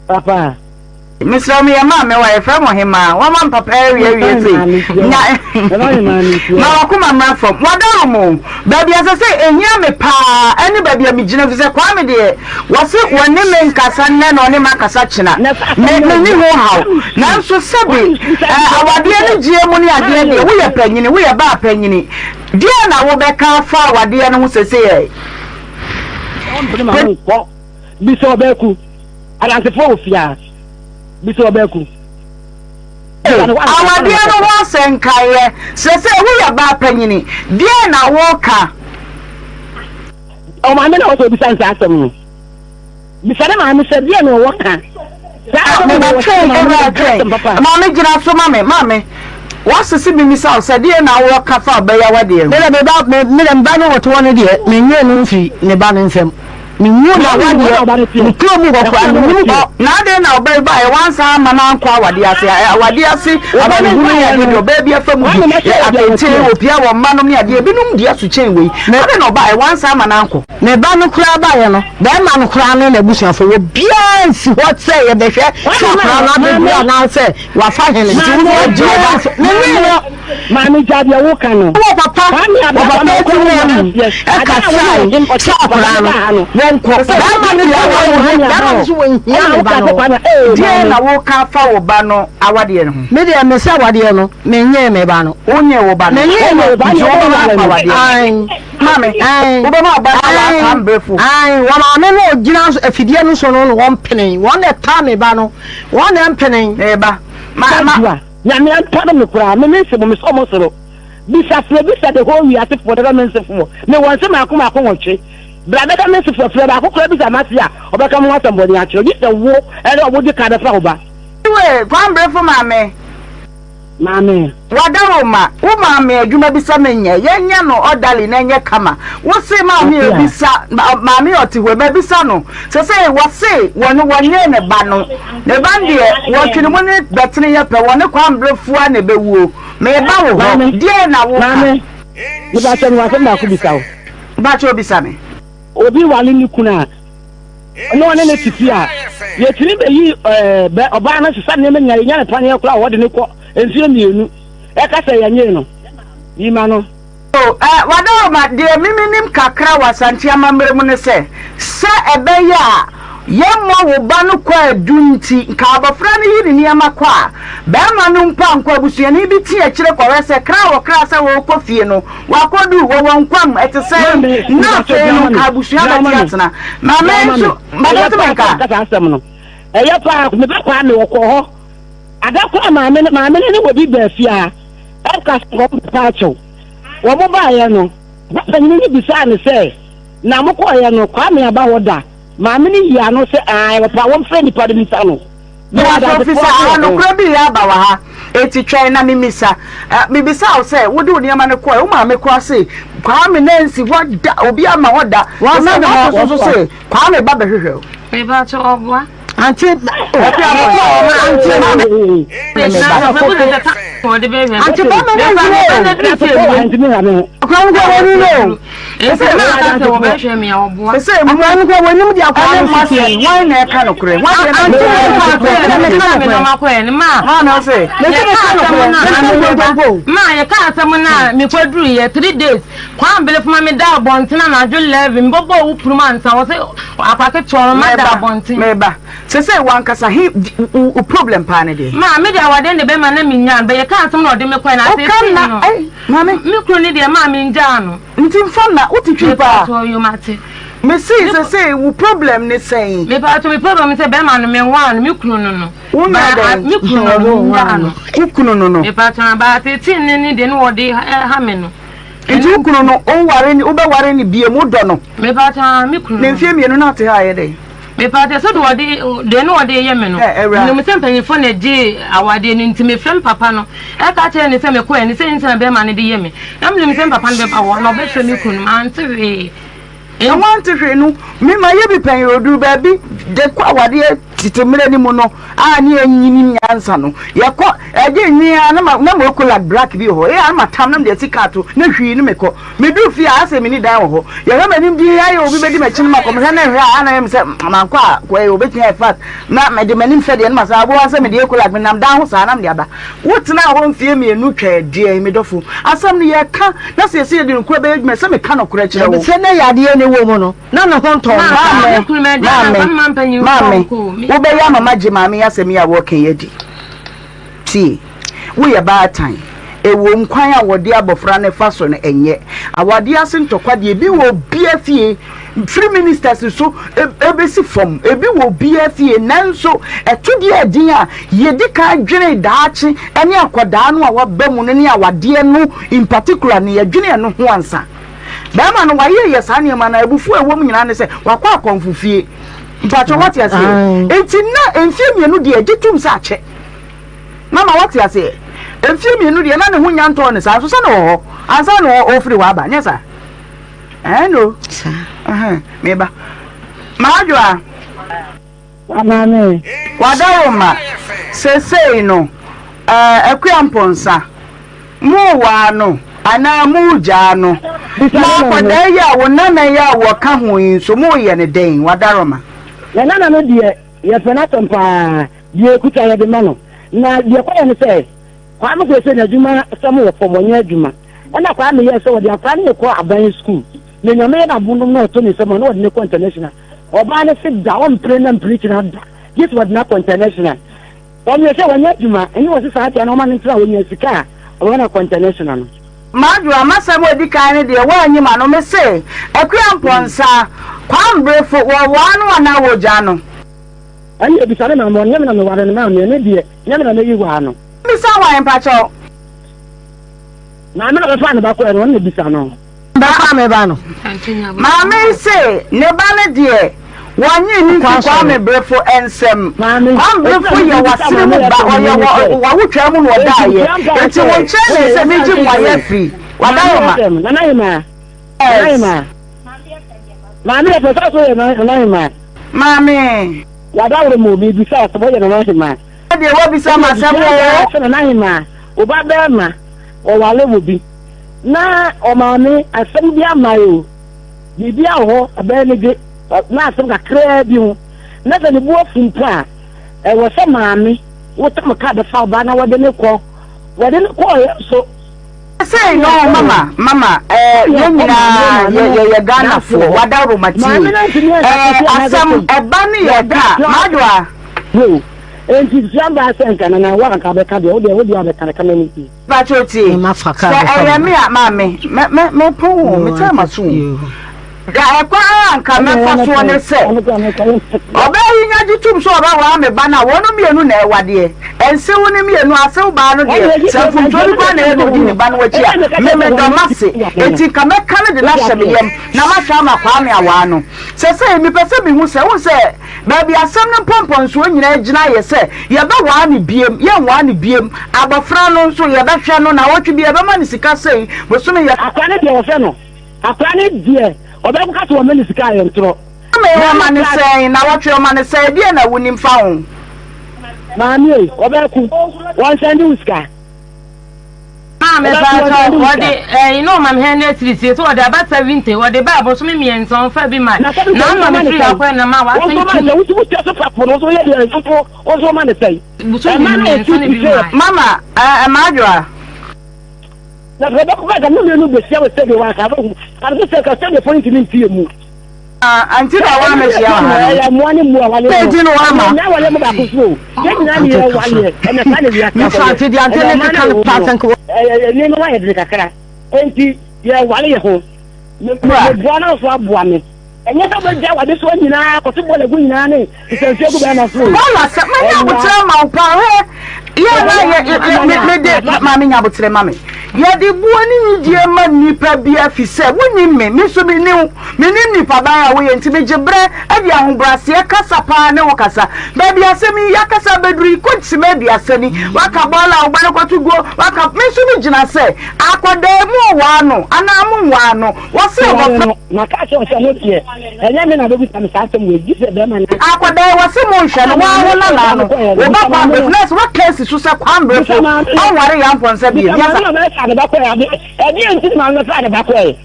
Papa. Mesrɛ wo meyɛ maame wa yɛfrɛ mo hemaa wama me papa awie awie sei nya ma wakoma mmra fam wadaro mo baabi a sɛ sɛ ehia me paa ɛne baabi a megyina fi sɛ Kwame deɛ wɔse wɔne me nkasa nnɛ na ɔne makasa kyena me me ne ho haw nanso sɛbe awadeɛ no gyeɛ mu ne adeɛ deɛ woyɛ panyini woyɛ baa panyini deɛ na wobɛka afa awadeɛ no ho sɛsɛ yɛ Bisa ɔbɛku. Adansefoɔ wɔ fie a, bisa ɔbɛku. Awadeɛ no ho asɛnkaeɛ. Sɛsɛ woyɛ baa panyini, deɛn na woka? Ɔmaame na ɔsɛ obisa nsa asɛm no. Bisa ne maame sɛ deɛn na ɔwɔ ka. Saa asɛm no wɔ sɛ maame no ka asɛm papa. Maame gyina so ma me, maame. Wasese mimisa wo sɛ deɛn na wowɔ ka fa ɔbɛyɛ awadeɛ ho? Me deɛ me ba, me deɛ me ba no wɔte hɔ no deɛ, menyee no mfiri ne ba no nsam. Menwu na awadeɛ, me kuro mu hɔ koraa mennim hɔ. Na adɛn na ɔbaa yi baeɛ wansan amma no ankɔ awadeɛ ase? Awadeɛ ase amanehunu ne adeɛ deɛ ɔbaa bi afa mu bi, atenten, opia wɔ mma nom ne adeɛ, ebinom di aso kyɛn wei. Adɛn na ɔbaeɛ wansan amma no ankɔ? Me ba no koraa baeɛ no, barima no koraa ne n'abusuafoɔ, obiara nsi hɔ sɛ yɛbɛhwɛ sɛ akwadaa no abɛduru anaasɛ wafa hene. Nti wo obiara nsi, menwee no. Maame gya deɛ woka no. Wɔ papa, wɔ papa akyi no anim ɛkasae sɛ akwadaa no wɔnkɔ. Barima no deɛ wɔnhia, barima no nso wɔnhia ne ba no. Deɛn na woka afa wo ba no awadeɛ no ho? Me deɛ mese awadeɛ no, menyee me ba no. Wonyee wo ba no? Menyee no. Nti wobɛma akɔ awadeɛ no? Ae. Maame, wobɛma wo ba no awɔ akwambrefo? Ae, wɔ maame no ɔgyina afidie no so no na wɔmpene. Wɔn na ɛtaa me ba no, wɔn na ɛmpene. Me ba, ma, ma. Nyame ampa no me koraa me mense mo mesɔ mo soro bisa frɛ bisa the whole wiase foɔ dada mense foɔ me wɔ nse maako maako nwɔtwe bra bɛda mense foɔ frɛ baako koraa bisa mase a ɔbɛka mo ho asɛm bɔne akyerɛ gye sɛ wo ɛne ɔmo de ka bɛfa wo ba. Anyway, Kwambrefo maame. Maame. Wadaroma, wo maame adwuma bi sɛ menyɛ, yɛnyɛ no orderly na ɛnyɛ kama. Wo se maame a bisa, maame a ɔte hɔ yi, mabisa no, sɛsɛi wɔse wɔne wɔnyee ne ba no, ne ba no deɛ wɔtwene mu ne bɛtene yɛ pɛ, wɔne Kwambrefo a na ɛbɛwuo. Meba wo hɔ, deɛn na woka? Maame, mepakyɛ mewɔ asɛm baako bisa wo. Mpakyɛ bisa me. Obi ware ne kunu a, na ɔne no te fie a, yɛtumi bɛyi ɛɛ ɔbaa no sesa nneɛma nyinaa, yɛnya no paneɛ koraa a wɔde no kɔ mfeɛ mmienu, ɛka sɛ yɛnyee no, yi ma no. O, eh, Wadaroma, deɛ me menim kakra wɔ Asante amammerɛ mu ne sɛ, sɛ ɛbɛyɛ a yɛmmɔ wo ba no kwaadu nti, nka abɔfra no yi ne nneɛma kɔ a, barima no mpo ankɔ, abusuani bi te akyire kɔhwɛ sɛ kra a wɔkra sɛ wɔrekɔ fie no, Wakodu, wɔwɔ nkwa mu, ɛte sɛn? Na afei no, nka abusua bɛte atena. Maame nso, mada sɛ menka. Saa asɛm no, ɛyɛ paa. Me ba Kwame, ɔkɔɔ hɔ. Ada koro a maame no, maame no ne obi baa fie ha, ɛka sɛ wɔn bɛpa akyɛw. Wɔn baeɛ no, ba panyin no bisaa no sɛ, na mokɔeɛ no, Kwame aba hɔ da? Maame no yii ano sɛ, ae, ɔpɛ a wɔmfrɛ nnipa no mmisa no. Mewɔ ofisa aha, nokorɛ bi reyɛ aba wɔ ha, enti twɛn na memmisa. Mebisa wo sɛ, wode wo nneɛma no kɔe, wo maame koraa se Kwame Nancy hɔ da, obi ama hɔ da, te sɛ woato so nso se Kwame ba bɛhwehwɛ wo. Mepakyɛ ɔboa. Ante ante maame. Ante ba ma ne nhwɛ o. Akora no kora wɔnim o. Akora no kora wɔnim de akora no si fie. Wɔn na ɛka nokorɛ. Wɔn na Ante wɔn ka nokorɛ. Ɛna meka nokorɛ. Maame ɔse. Mese meka nokorɛ. Mese nkontompo. Ma yɛka asɛm no a mekɔduru yɛ 3 days kwan bele foma me da abɔnten anadwo 11 mebɔbɔ wo punu ansa wɔ sɛ akwa ketewa no ma da abɔnten. Meba. Sesei wankasa he wo problem paa ne deɛ. Ma me de awadeɛ ne bɛma na menya no bɛyɛ ka asɛm na ɔde me kɔɛ na asɛsei no. Maame. Me kunu ne deɛ maa me ngyaa no. Nti nfa nna, wo te twi paa. Mepaatɔ yo mate. Me see sesei wo problem ne sɛn? Mepaatɔ me problem ne sɛ bɛɛma no me nwaa no, me kunu no no. Wo nyɛ dɛn? Me kunu no no me ngyaa no. Wo kunu no no. Mepaatɔ na ba tete ne ne deɛ ne wɔde ha me no. Nti wo kunu no wo ware ne wo bɛ ware ne biem wo dɔ no? Mepaatɔ me kunu no. Ne mfie mmienu na ɔte ha ayɛ dɛn? Mepakyɛ sɛ deɛ wɔde deɛ ne wɔde yɛ me no menim sɛ mpanyinfoɔ na ɛgye awadeɛ no nti mefrɛ me papa no ɛka kyerɛ ne sɛ mekɔɛ ne sɛ nti na bɛrima no de yɛ me na menim sɛ me papa no bɛba hɔ na ɔbɛfrɛ me kunu mante hwee. Na wante hwee no me ma yɛ bi pɛn oduru baabi de kɔ awadeɛ tete mmerɛ no mu no a ne yɛnyinim nyansa no yɛkɔ ɛgye nwi a na ma na ma black bi wɔ hɔ ɛyɛ a na ma tam na mede asi kaa to na hwii no mekɔ Meduru fie a, asɛ menni dan wɔ hɔ. Yɛhwɛ m'anim dinn ayɛ obi bɛdi m'akyi no makɔ. Mehwɛ na nhwɛ a, na ɛyɛ me sɛ mankɔ a, wɔbɛtumi ayɛ fast. Na mede m'anim hwɛ deɛ no masan aboa sɛ mede Ecolag menam dan ho saa na mede aba. Wotenaa hɔ mfeɛ mmienu twɛɛ deɛn, me dɔfo? Asɛm no yɛka na sɛ yɛsɛ yɛde nokorɛ bɛyɛ adwuma sɛ meka nokorɛ kyerɛ wo. Sɛ na yadeɛ no wɔ mu no, na ne ho ntɔɔ no saa. Maame, maame, maame, wobɛyɛ ama magye maame yi asɛm yi a wɔreka yi adi. Tie, woyɛ baatan. Ɛwom, kwan a wɔde abɔfra no fa so no nyɛ. Awadeɛ ase ntɔkwa deɛ, ebi wɔ obiara fie, firi ministers so bɛsi fam, ebi wɔ obiara fie. Nanso, ɛto deɛ ɛden a, yɛdi kan dwene daakye ne akwadaa no a waba mu no ne awadeɛ no in particular no, yɛdwene ɛno ho ansa. Barima no, wayɛ yɛ saa nneɛma no a, abufuo a ɛwɔ mu nyinaa ne sɛ, wakɔ akɔmfo fie. Mpakyɛ wate aseɛ? Enti na mfeɛ mmienu deɛ, gye tom sɛ akyɛ. Mama wate aseɛ? Mfeɛ mmienu deɛ na ne ho nya ntɔɔ no saa nso sɛ na wɔ hɔ ansa na ɔfiri hɔ aba nyɛ saa? Ɛɛ no. Saa. Meba. Maadwoa. Maame. Wadaroma. Sesei no, ɛɛ Akua Mponsa, mo waa no anaa mo gyaa no? Na akwadaa yi a wo nana yi a wɔka ho yi nso mo yɛ no dɛn? Wadaroma. Yɛn nana no deɛ yɛpɛ n'asɛm paa. Deɛ ɛkuta yɛde ma no. Na deɛ ɛkɔyɛ ne sɛ, Kwame kɔɛ sɛ n'adwuma sɛm wɔ fam, ɔnyɛ adwuma. Ɛna Kwame yɛɛ sɛ ɔde akwadaa no rekɔ aban sukuu. Na Nyame yɛ n'adom na ɔtɔ ne nsam a, na ɔde no kɔ international. Ɔbaa no se da, ɔmpere na mpere kyina da, gye sɛ ɔde no akɔ international. Ɔyɛ sɛ wanyɛ adwuma, ɛne ɔse saa deɛ no ɔma no ntena hɔ, ɔnya sika a, ɔbɛma no akɔ international no. Madwoa, m'asɛm a ɔdi kan no deɛ woanyi m'ano, mese, Akua Mpɔnsa, Kwambrefo, wɔwaa no anaa wɔgyaa no? Ɛnna bisa ne maame, ɔno nyɛ me na meware no maame, ɛno deɛ nyɛ me na meyi waa no. Bisa hwan mpakyɛw? Maame na ɔbɛfaa ne ba kɔɛ no, ɔno na bisa no. Bɛfaa me ba no. Maame yi se ne ba no deɛ wɔnyee no mfi Kwame Brefo nsam. Kwame Brefo yɛ w'asene mu ba, ɔyɛ wɔ w'awotwaa mu na ɔdaeɛ. Enti wo nkyɛn na ɛsɛ megye mmuaeɛ afiri. W'adaworoma. Nana Hemaa. Nana Hemaa. Maame yɛ pɛ sɛ so yɛ Nana Hemaa. Maame. Wadaworo mu mebisa sɛ wɔyɛ Nana Hemaa. Deɛ wabisa ma asɛm o. Sɛ Nana Hemaa, wo ba bɛrima ɔware wo bi na ɔmaame asɛm bi ama o, biribi awɔ hɔ ɛbɛyɛ ne de na asɛm kakraa bi ho na sɛ ne bo afu mpo a ɛwɔ sɛ maame wotam ka bɛfa wo ba na wɔde ne kɔ wɔde ne kɔɔ yɛ so. Sei no mama mama eh, yɛn nyinaa yɛyɛ Ghanafoɔ wadaworo tie eh, asɛm ɛba ne yɛ ka madoa. Yo, enti sua baa sɛ nka nana wa anka bɛka deɛ wodeɛ wodeɛ abɛka no kama ne ti. Pacho tie, sɛ ɛyɛ me a maame mɛ mɛ mɛpɔn o metaa ma so o. Da ɛkwan a anka mɛfa soɔ ne sɛ, ɔbaa yi nya gye tom sɛ ɔbɛwaa me ba no a, wɔnom mmienu na ɛwadeɛ. Ɛnsew no mmienu, asew baa no deɛ, sɛ mfomsoɔ bi koraa na ɛyɛ na ɔdi ne ba no akyi a, me medɔ m'ase. Enti nka mɛka no de no ahyɛ me yam na mahwɛ ama Kwame awaa no. Sɛsɛi, mepɛ sɛ mehu sɛ, wohu sɛ baabi asɛm no mpɔmpɔnsoɔ nyinaa gyina yɛ sɛ yɛbɛwaa no biem, yɛnwaa no biem, abɔfra no nso yɛbɛhwɛ no, naawɔtwe bi yɛbɛma no sika sei, bosome yɛ. Akwadaa no deɛ wɔhwɛ no. Akora no deɛ ɔbɛko ka sɛ wɔma no sika a ɛyɛ ntorɔ. Maame ɔma no sɛn nawɔtwe ɔma no sɛn deɛn na wonim fa ho. Maame ei ɔbɛko wɔnsɛnde wo sika. Maame paatɔ wɔde ɛyi na ɔma me hundred cedis yɛ sɛ wɔde aba 70 wɔde ba abosome mmiɛnsa ɔnfa bi ma na ama me firi akɔ na ma wasan tu. Bosome mmiɛnsa na bi ma. Mama ɛɛ Madwoa. Na sɛ ɔbɛkɔ ka mo mmienu bɛhyia wɔ stadium a ka bɛhu ade sɛ ka stadium fo ntumi ntie mu. Anti na wa mɛhyia wɔ ha no. Ɛyɛ mmoa ne mmoa wale no. Nti no wa ma. Ɛnyɛ wale mo baako so o. Yɛn nyinaa ne yɛ waleɛ ɛna saa na wiase akɔyɛ. Mefa ante deɛ ante ne keka no paa sɛ nka. Ɛyɛ nneɛma ayɛ dene kakra. Enti yɛ wale yɛ ho. Meboa no nso aboa me. Ɛnyɛ sɛ wobɛgya w'adesoa nyinaa akɔto bɔɔla gu nyinaa ne nsansuo agu bɛrima so o. Bɔɔla sɛ manya aboterɛ ma wo paa hwɛ yɛ na yɛ me de maame nya aboterɛ ma me. Yɛde buo ne nidie ma nnipa biara fisɛ wonim me, me nso meni wo. Menim nipaban a woyɛ nti megye berɛ de ahobraseɛ kasa paa ne wo kasa. Baabi asɛm yi yɛakasa abɛduru yi kɔ sima aduasa ni, woaka bɔɔla a wo ba no kɔto guo, woaka, me nso megyina sɛ akwadaa mu ɔwaa no anaa monwaa no, wɔse Meware abɔfra. no, maka akyerɛ wo sɛ no deɛ, ɛnyɛ me na bɛbisa me saa asɛm wei, gye sɛ bɛrima no. Akwadaa yi wɔse monhwɛ no, woa wo nana no, wo ba Kwambrefo, na ɛsɛ woaka asi so sɛ Kwambrefo ɔnware Yampɔnsa bio, Bisa nyɛ maame saa. na ɔbɛfa ne ba kɔɛ, ɛdeɛn nti na maame bɛfaa ne ba kɔɛ?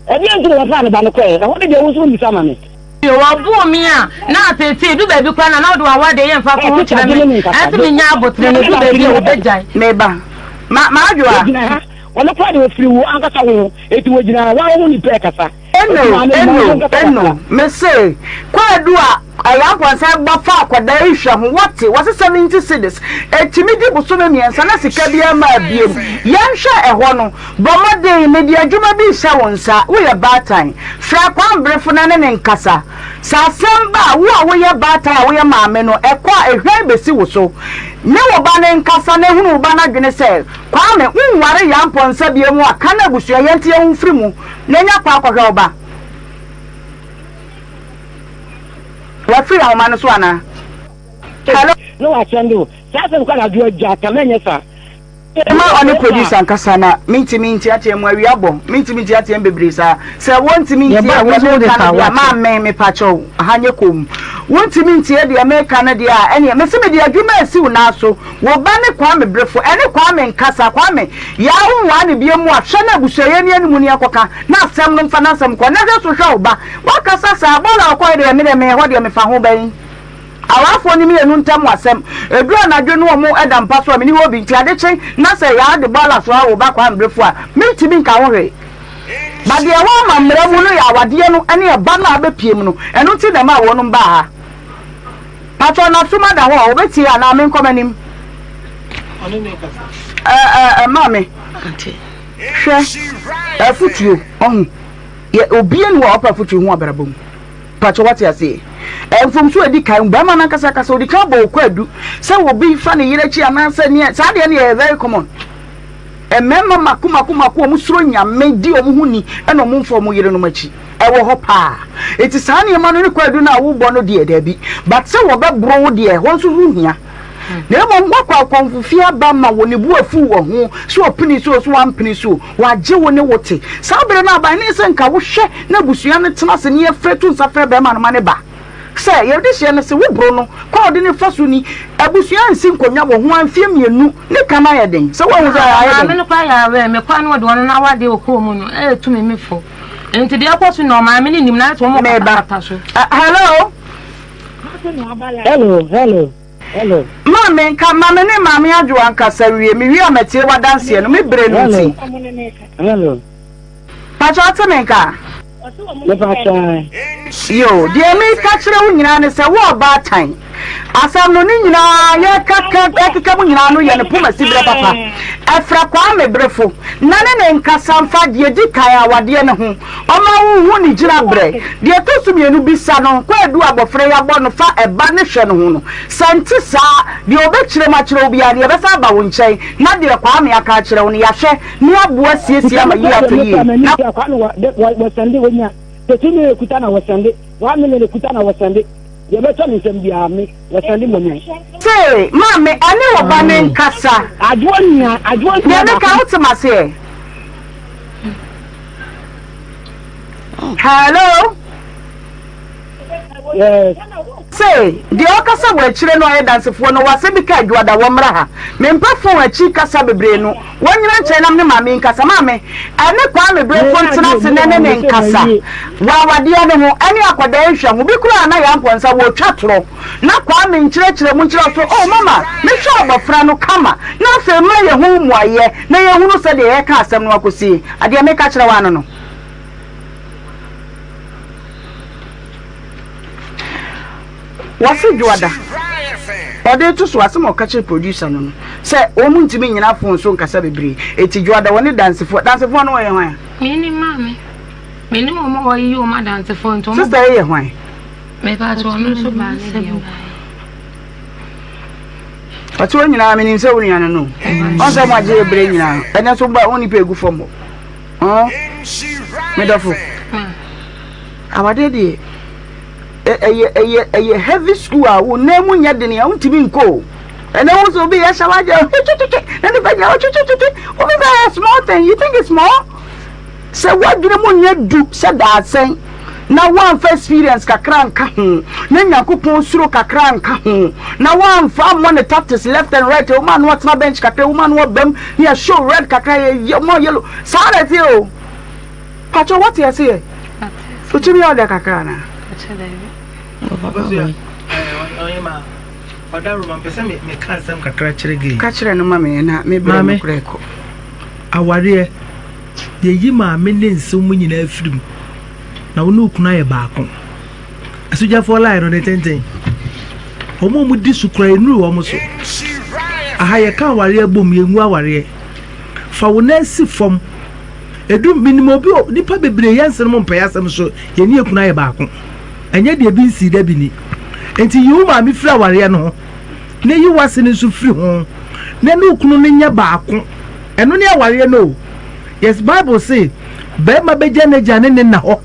Ɛdeɛn nti na wɔfaa ne ba no kɔeɛ? Ɛhɔ no deɛ wo nso wommisa ma me. Wɔboo me a, na ateetee, edu baabi koraa na na wode w'awadeɛ yɛ mfa ko ho kyerɛ me. Ɛsɛ menya aboterɛ na edu baabi a wɔbɛgyae. Me ba, ma, m'adwoa. Wɔgyina ha, wɔn koraa deɛ wɔfiri wo ankasa wo ho, enti wɔgyina ha, wo ara wo ho nipa ɛkasa. Eno, eno, eno, mese, kwaadu a Ayampɔnsa bɔ fa akwadaa yi hwɛ ho, wɔte, wɔse 70 cedis, ɛtumi di bosome mmiɛnsa na sika biara mmaa biem. Yɛnhwɛ ɛhɔ no, Bɔ mmɔden, mede adwuma bi rehyɛ wo nsa, woyɛ baatan. Frɛ akwanberefo na ne no nkasa. Sɛ asɛm ba a, wo a woyɛ baatan a woyɛ maame no, ɛkɔ a, ehwan besi wo so. Ne wo ba no nkasa na hunu wo ba no adwene sɛ, Kwame, wonware Yaa Mpɔnsa bio mu a, ka na abusua yɛnte yɛn ho mfiri mu na nya kwan kɔhwɛ wo ba. Wafiri ahoma no so anaa? Hello? Na wasɛnde wo saa asɛm kɔ anadwo agya ka mɛnyɛ saa. Ma ɔne producer nkasa na mentumi nteatea mu awia bɔ mentumi nteatea mu bebree saa sɛ wontumi ntie deɛ meka no deɛ ma me mepakyɛw ha nyɛ komm wontumi ntie deɛ meka no deɛ a ɛneɛ mese mede adwuma asi wo nan so wo ba ne Kwame Brefo ɛne Kwame nkasa Kwame yaa wo nwaa ne bie mu a hwɛ na abusuayɛ ni animu ni ɛkɔka na asɛm no mfa n'asɛm kɔ na hwɛ so hwɛ wo ba wakasa saa bɔɔl a ɔkɔɛ deɛ me deɛ me ɛhɔ deɛ mefa ho bɛn. Awarfoɔ no mienu ntam asɛm. Ɛduru anadwo no wɔn da mpa so a menni hɔ bi nti ade kye na sɛ Yaa de bɔɔla soa wo ba Kwame Brefo a mentumi nka ho hwee. But deɛ ɛwɔ amammara mu no yɛ awadeɛ no ne ɛba no a abɛpiem no ɛno nti na ɛmaa wɔnom baa ha. Patrɔ n'asom ada hɔ a ɔbɛtie anaa menkɔ m'anim? Ɛɛ maame hwɛ afutuo ɔho yɛ obia ni hɔ a ɔpɛ afutuo ho abrabɔ mu. Pakyɛ wate aseɛ? Mfomso a ɛdi kan, barima no ankasa kasa, ɔdi kan bɔ wo kwaadu sɛ obi fa ne yere akyi anaasɛ neɛ, saa deɛ no yɛ very common. Mmarima mako mako mako wɔn suro nyame di wɔn ho ni ɛna wɔn mfa wɔn yerenom akyi. Ɛwɔ hɔ paa. Eti saa nneɛma no ne kwaadu no a wobɔ no deɛ daabi. But sɛ wɔbɛboro wo deɛ ɛhɔ nso ho hia. Na mmom woakɔ akɔmfo fie aba ma wo ne bo afuw wɔ ho, sɛ ɔpene so o, sɛ wampene so o, wagye wo ne wo te. Saa bere no aba, ɛne sɛ nka wohwɛ na abusua no tena ase na yɛfrɛ to nsa frɛ barima no ma no ba. Sɛ yɛde hyɛ no se woboro no, kwan a ɔde no fa so ni, abusua ansi nkonnwa wɔ ho ara mfeɛ mmienu, ne ka no ayɛ den. Sɛ woahu sɛ ayɛ den? Maame no koraa yɛ aware, me kwan no ɔde ɔno n'awadeɛ wɔ kurom no ɛretu me me fo. Nti deɛ ɛkɔ so na ɔmaame no nim na ayɛ sɛ wɔn katakata so. Hello? Hello, hello, hello. Maame nka ma me ne Maame Adwoa nkasa wie, me wie a mɛtie w'adanseɛ no, me bere no nti. Hello. Pakyɛ ɔte me nka? Me pakyɛ. Yo, deɛ meka kyerɛ wo nyinaa ne sɛ wo ɔbaatan, asɛm no ne nyinaa yɛka ka ɛkeka mu nyinaa no yɛ ne poma siberɛ papa. Ɛfrɛ Kwame Berefo na ne ne nkasa mfa deɛ di kan awadeɛ no ho. Ɔma wohu ne gyinabrɛ. Deɛ ɛtɔ so mienu, bisa no kwaadu a abɔfra yi abɔ no fa ɛba ne hwɛ no ho no. Sɛ ɛnte saa a, deɛ ɔbɛkyerɛ mu akyerɛ wo biara no, yɛbɛsan aba wo nkyɛn na deɛ Kwame aka akyerɛ wo no, yɛahwɛ na yɛaboa asiesie ama yie atɔ yie. Na. Se, Maame, ɛne wo ba no nkasa. Deɛ meka, wote m'aseɛ? Hello. Yes. Se deɛ ɔkasa wɔ akyire no ɔyɛ dansefoɔ no wɔ asɛm bi ka adwuada wɔ mmra ha. Mempɛ phone akyi kasa bebree no. Wɔnyina nkyɛn na me ne maame nkasa. Maame, ɛne Kwame Brefo ntena ase na ɛne ne nkasa wɔ awadeɛ no ho ɛne akwadaa yi hwɛ ho. Bi koraa na Yampɔnsa wɔretwa torɔ. Na Kwame nkyerɛkyerɛ mu nkyerɛ so, Oh mama, mehwɛ abɔfra no kama, na afei ma yɛ ho mmuaeɛ na yɛhunu sɛdeɛ yɛreka asɛm no akɔsie. Adeɛ meka kyerɛ wo ano no. Wɔse Dwoada, ɔde reto so asɛm a ɔka kyerɛ producer no no, sɛ wɔn ntumi nnyina phone so nkasa bebree, enti Dwoada wɔne dansefoɔ, dansefoɔ no wɔyɛ hwan a? Menim maame, menim wɔn a wɔyiyi wɔn adansefoɔ nti wɔn. Sister yi yɛ hwan? Mepa kyɛw ɔno nso baa ne deɛ nko. Ɔte hɔ nyinaa menim sɛ wo nua no no. Ɔn sɛ mo agye yɛ berɛ nyinaa. Ɛnɛ so ba wo nipa egu fam hɔ. Ɔn me dɔfo. Awadeɛ deɛ ɛyɛ ɛyɛ ɛyɛ heavy school a wo nan mu nyɛ den a wontumi nkɔ o. Ɛnɛ wo sɛ obi yɛ hyɛ wagye twetwetwe na nipa gyina hɔ twetwetwe. Obi sɛ ɛyɛ small thing you think it's small? Sɛ w'adwene mu nyɛ du sɛ dadesɛn, na woamfa experience kakra anka ho, na Nyankopɔn suro kakra anka ho, na woamfa ammɔ no tactics left and right, woma no ɔtena bench kakra, woma no ɔbam, na yɛ show red kakra, yɛ yɛ more yellow, saa na ɛteɛ o. Pakyɛ wote aseɛ? Wotumi yɛ ɔdɛ kakra anaa? Ka kyerɛ no ma me na me berɛ no koraa kɔ. Awareɛ. Yɛyi maame ne nsew mu nyinaa firi mu na wo ne wo kunu ayɛ baako. Asogyafoɔ line no ne tenten. Wɔn a wɔdi so koraa nnuru wɔn so. Aha yɛka awareɛ bom yɛngu awareɛ. Fa wo nan si fam. Edu menim obi o nipa bebree yɛ nsɛm mpɛ asɛm so yɛne yɛ kunu ayɛ baako. Ɛnyɛ deɛ bi nsii da bi ni. Nti yi wo maame firi awareɛ no ho na yi w'ase no nso firi ho na ne wo kunu no nyɛ baako. Ɛno ne awareɛ no o. Yes, Bible se, barima bɛgya n'agya ne ne na hɔ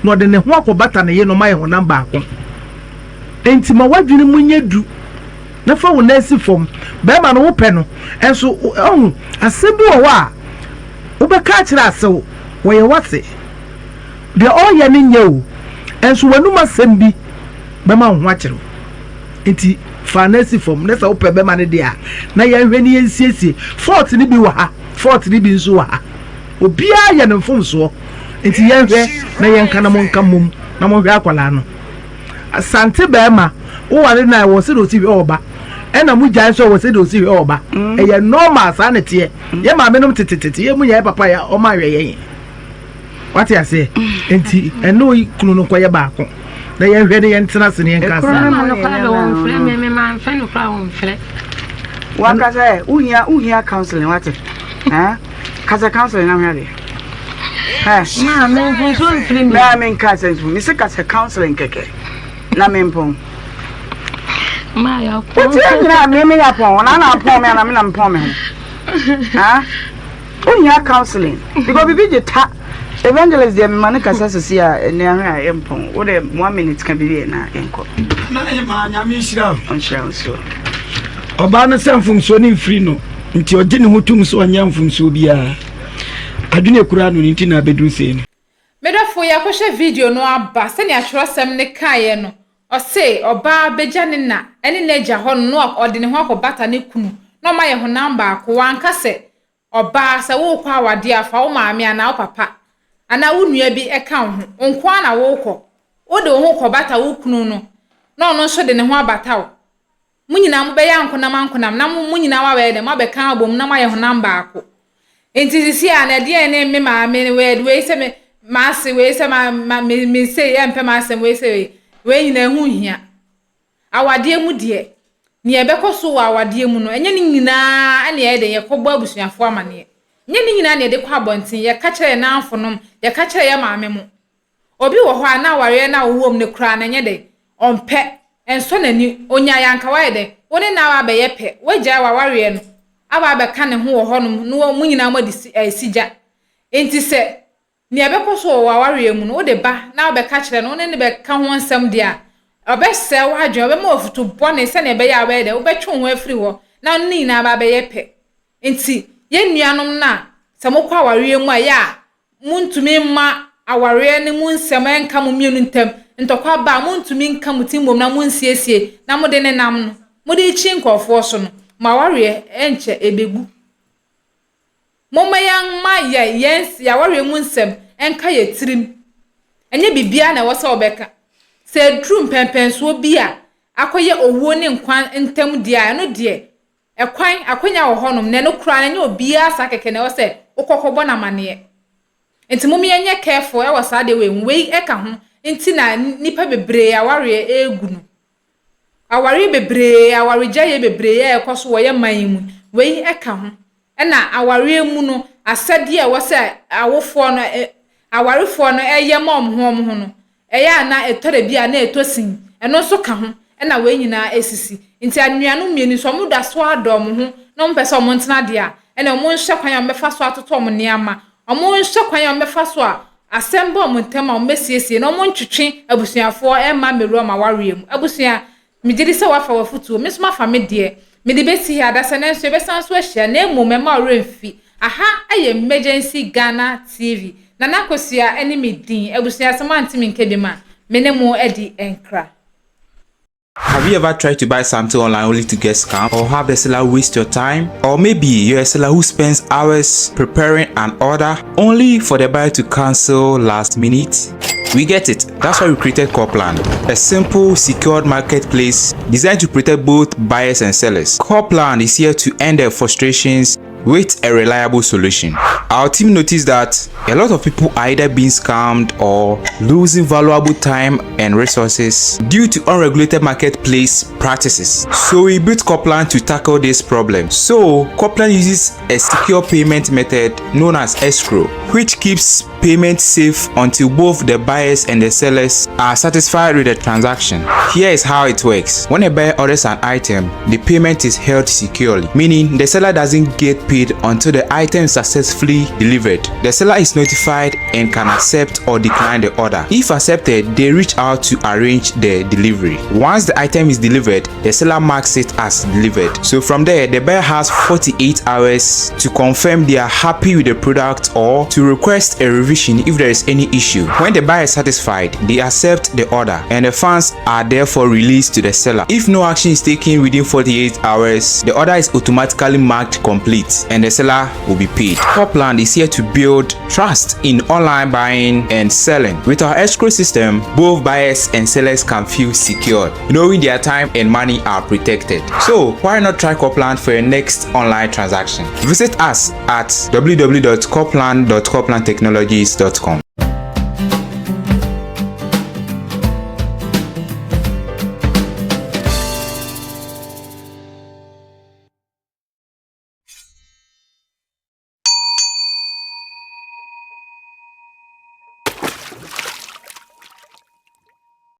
na ɔde ne ho akɔbata ne yerenom ayɛ honam baako. Enti ma w'adwene mu nyɛ du na fa wo nan si fam. Barima no wopɛ no, nso ɔhu asɛm bi wɔ hɔ a wobɛka akyerɛ asew, wɔyɛ w'ase. Deɛ ɔreyɛ no nyɛ o, nso w'anum asɛm bi bɛma wo ho akyere wo. Nti fa no si fam na sɛ wopɛ bɛma no deɛ a na yɛnhwɛ ne yɛnsiesie. Fault no bi wɔ ha, fault no bi nso wɔ ha. Obiara yɛ ne mfomsoɔ. Nti yɛnhwɛ na yɛnka na monka mmom na monhwɛ akwadaa no. Asante bɛrima, woware no a ɛwɔ sɛdeɛ ɔsi hwɛ ɔba. Ɛna mo gyae nso ɛwɔ sɛdeɛ ɔsi hwɛ ɔba. Ɛyɛ normal saa na ɛteɛ. Yɛn maame nom tetetete yɛn mu nyɛ papa yɛ ɔma ahwɛ yɛn. Wate aseɛ? Nti ɛne wo kunu no nkɔyɛ baako na yɛnhwɛ ne yɛntena ase ne yɛnka asɛm. Mama no koraa de wɔmfrɛ me, me mamfrɛ no koraa wɔmfrɛ. Wankasa ɛ, wohia wohia counseling wate? Eh? Kasa counseling na hwɛ adeɛ. Eh? Ma me mfomso mfiri mi. Mɛ me nka sɛ nso, me se kasa counseling kɛkɛ na me mpɔn. Ma yɛ pɔn. Wotie nyina me me yɛ pɔn, na na pɔn me ana me na me pɔn me ho. Ah? Wohia counseling because biribi gye ta. Evangelist deɛ mema no kasa sisi a ɛnɛ ahwɛ a yɛmpɔn. Wo deɛ one minute ka biribi ɛ na yɛnkɔ. Nana Hemaa Nyame nhyira wo. Ɔnhyira wo nso. Ɔbaa no sɛ mfomsoɔ no mfiri no nti ɔgye ne ho tom sɛ ɔnyɛ mfomsoɔ biara. Adwene ekura no no nti na abɛduru sei no. Me dɔfo, yɛakɔhwɛ video no aba. Sɛnea twerɛsɛm no kaeɛ no, ɔse ɔbaa bɛgya ne na ne n'agya hɔ no na ɔde ne ho akɔbata ne kunu na wɔayɛ honam baako. Wanka sɛ Ɔbaa, sɛ worekɔ awadeɛ a, fa wo maame anaa wo papa anaa wo nua bi ka wo ho. Wo nko ara na worekɔ. Wode wo ho kɔbata wo kunu no, na ɔno nso de ne ho abata wo. Mo nyinaa mobɛyɛ ankonam ankonam, na mo nyinaa moabɛyɛ dɛn? Moabɛka abom na moayɛ honam baako. Enti seesei a, na ɛdeɛn ne me maame, wei, wei sɛ me, m'ase, wei sɛ ma, ma, me, me sei, ɛmpɛ m'asɛm, wei sɛ wei. Wei nyinaa ɛho nhia. Awadeɛ mu deɛ, nea ɛbɛkɔ so wɔ awadeɛ mu no, ɛnyɛ ne nyinaa na yɛyɛ dɛn, yɛkɔbɔ abusuafoɔ amaneɛ. Ɛnyɛ ne nyinaa na yɛde kɔ abɔnten, yɛka kyerɛ yɛn nnamfonom, yɛka kyerɛ yɛn maame mo. Obi wɔ hɔ a, na awareɛ no a ɔwɔ mu no koraa no, ɛnyɛ dɛn, ɔmpɛ, ɛnsɔ n'ani, ɔnyaeɛ anka wayɛ dɛn, wo ne no aba abɛyɛ pɛ, woagyae w'awareɛ no aba abɛka ne ho wɔ hɔnom na mo nyinaa moadi si, ɛɛ, sigya. Enti sɛ Nea ɛbɛkɔ so wɔ w'awareɛ mu no, wode ba na wobɛka kyerɛ no, wo ne no bɛka ho nsɛm deɛ a, ɔbɛsɛe w'adwene, ɔbɛma wo afotu bɔne sɛdeɛ ɛbɛyɛ a wobɛyɛ dɛn, wobɛtwe wo ho afiri hɔ na wo ne no nyinaa aba abɛyɛ pɛ. Enti, yɛn nuanom no a, sɛ mokɔ awareɛ mu a, ɛyɛ a montumi mma awareɛ no mu nsɛm nka mo mmienu ntam, ntɔkwa ba a, montumi nka mo ti mmom na monsiesie na mode nenam no, mode rekyi nkurɔfoɔ so no, mo awareɛ ɛnkyɛ ɛbɛgu. Momma yɛmma yɛn yɛn yɛn awareɛ mu nsɛm nka yɛn tirim. Ɛnyɛ biribiara na ɛwɔ sɛ wobɛka. Sɛ ɛduru mpɛnpɛnsoɔ bi a akɔyɛ owuo ne nkwa ntam deɛ a, ɛno deɛ, ɛkwan, akwanya wɔ hɔnom, na ɛno koraa no, ɛnyɛ obiara saa kɛkɛ na ɛwɔ sɛ wokɔ kɔbɔ no amaneɛ. Nti mom yɛnyɛ careful wɔ saa adeɛ wei ho. Wei ka ho nti na nnipa bebree awareɛ regu no. Awareɛ bebree, awaregyaeɛ bebree a ɛrekɔ so wɔ yɛn man yi mu, wei ka ho. Ɛna awareɛ mu no, asɛdeɛ a ɛwɔ sɛ awofoɔ no, awarefoɔ no yɛ ma wɔn ho wɔn ho no, ɛyɛ a na ɛtɔ da bi a na ɛtɔ sin. Ɛno nso ka ho na wei nyinaa ɛsisi. Nti anuanom mmienu sɛ wɔn da so ara dɔ wɔn ho na wɔn pɛ sɛ wɔn ntena deɛ a, ɛna wɔn nhwɛ kwan a wɔn bɛfa so atoto wɔn nneɛma. Wɔn nhwɛ kwan a wɔn bɛfa so a asɛm ba wɔn ntam a wɔn bɛsiesie na wɔn ntwetwe abusuafoɔ mma mmɛwura wɔn awareɛ mu. Abusua, megye di sɛ woafa w'afotuo, me nso mafa me deɛ. Mede bɛsi ha, adasa nso yɛbɛsan so ahyia na mmom mma wo werɛ mfi. Aha yɛ Emergency Ghana TV. Nana Akosua ne me din. Abusua sɛ moante me nka bi ma, me ne mo adi nkra. Have you ever tried to buy something online only to get scammed or have the seller waste your time? Or maybe you're a seller who spends hours preparing an order only for the buyer to cancel last minute? We get it. That's why we created Copland, a simple, secured marketplace designed to protect both buyers and sellers. Copland is here to end their frustrations with a reliable solution. Our team noticed that a lot of people are either being scammed or losing valuable time and resources due to unregulated marketplace practices. So we built Copland to tackle this problem. So Copland uses a secure payment method known as escrow, which keeps payment safe until both the buyers and the sellers are satisfied with the transaction. Here is how it works. When a buyer orders an item, the payment is held securely, meaning the seller doesn't get paid until the item is successfully delivered. The seller is notified and can accept or decline the order. If accepted, they reach out to arrange the delivery. Once the item is delivered, the seller marks it as delivered. So from there, the buyer has 48 hours to confirm they are happy with the product or to request a revision if there is any issue. When the buyer is satisfied, they accept the order and the funds are therefore released to the seller. If no action is taken within 48 hours, the order is automatically marked complete and the seller will be paid. Copland is here to build trust in online buying and selling. With our escrow system, both buyers and sellers can feel secure, knowing their time and money are protected. So why not try Copland for your next online transaction? Visit us at www.copland.coplandtechnologies.com.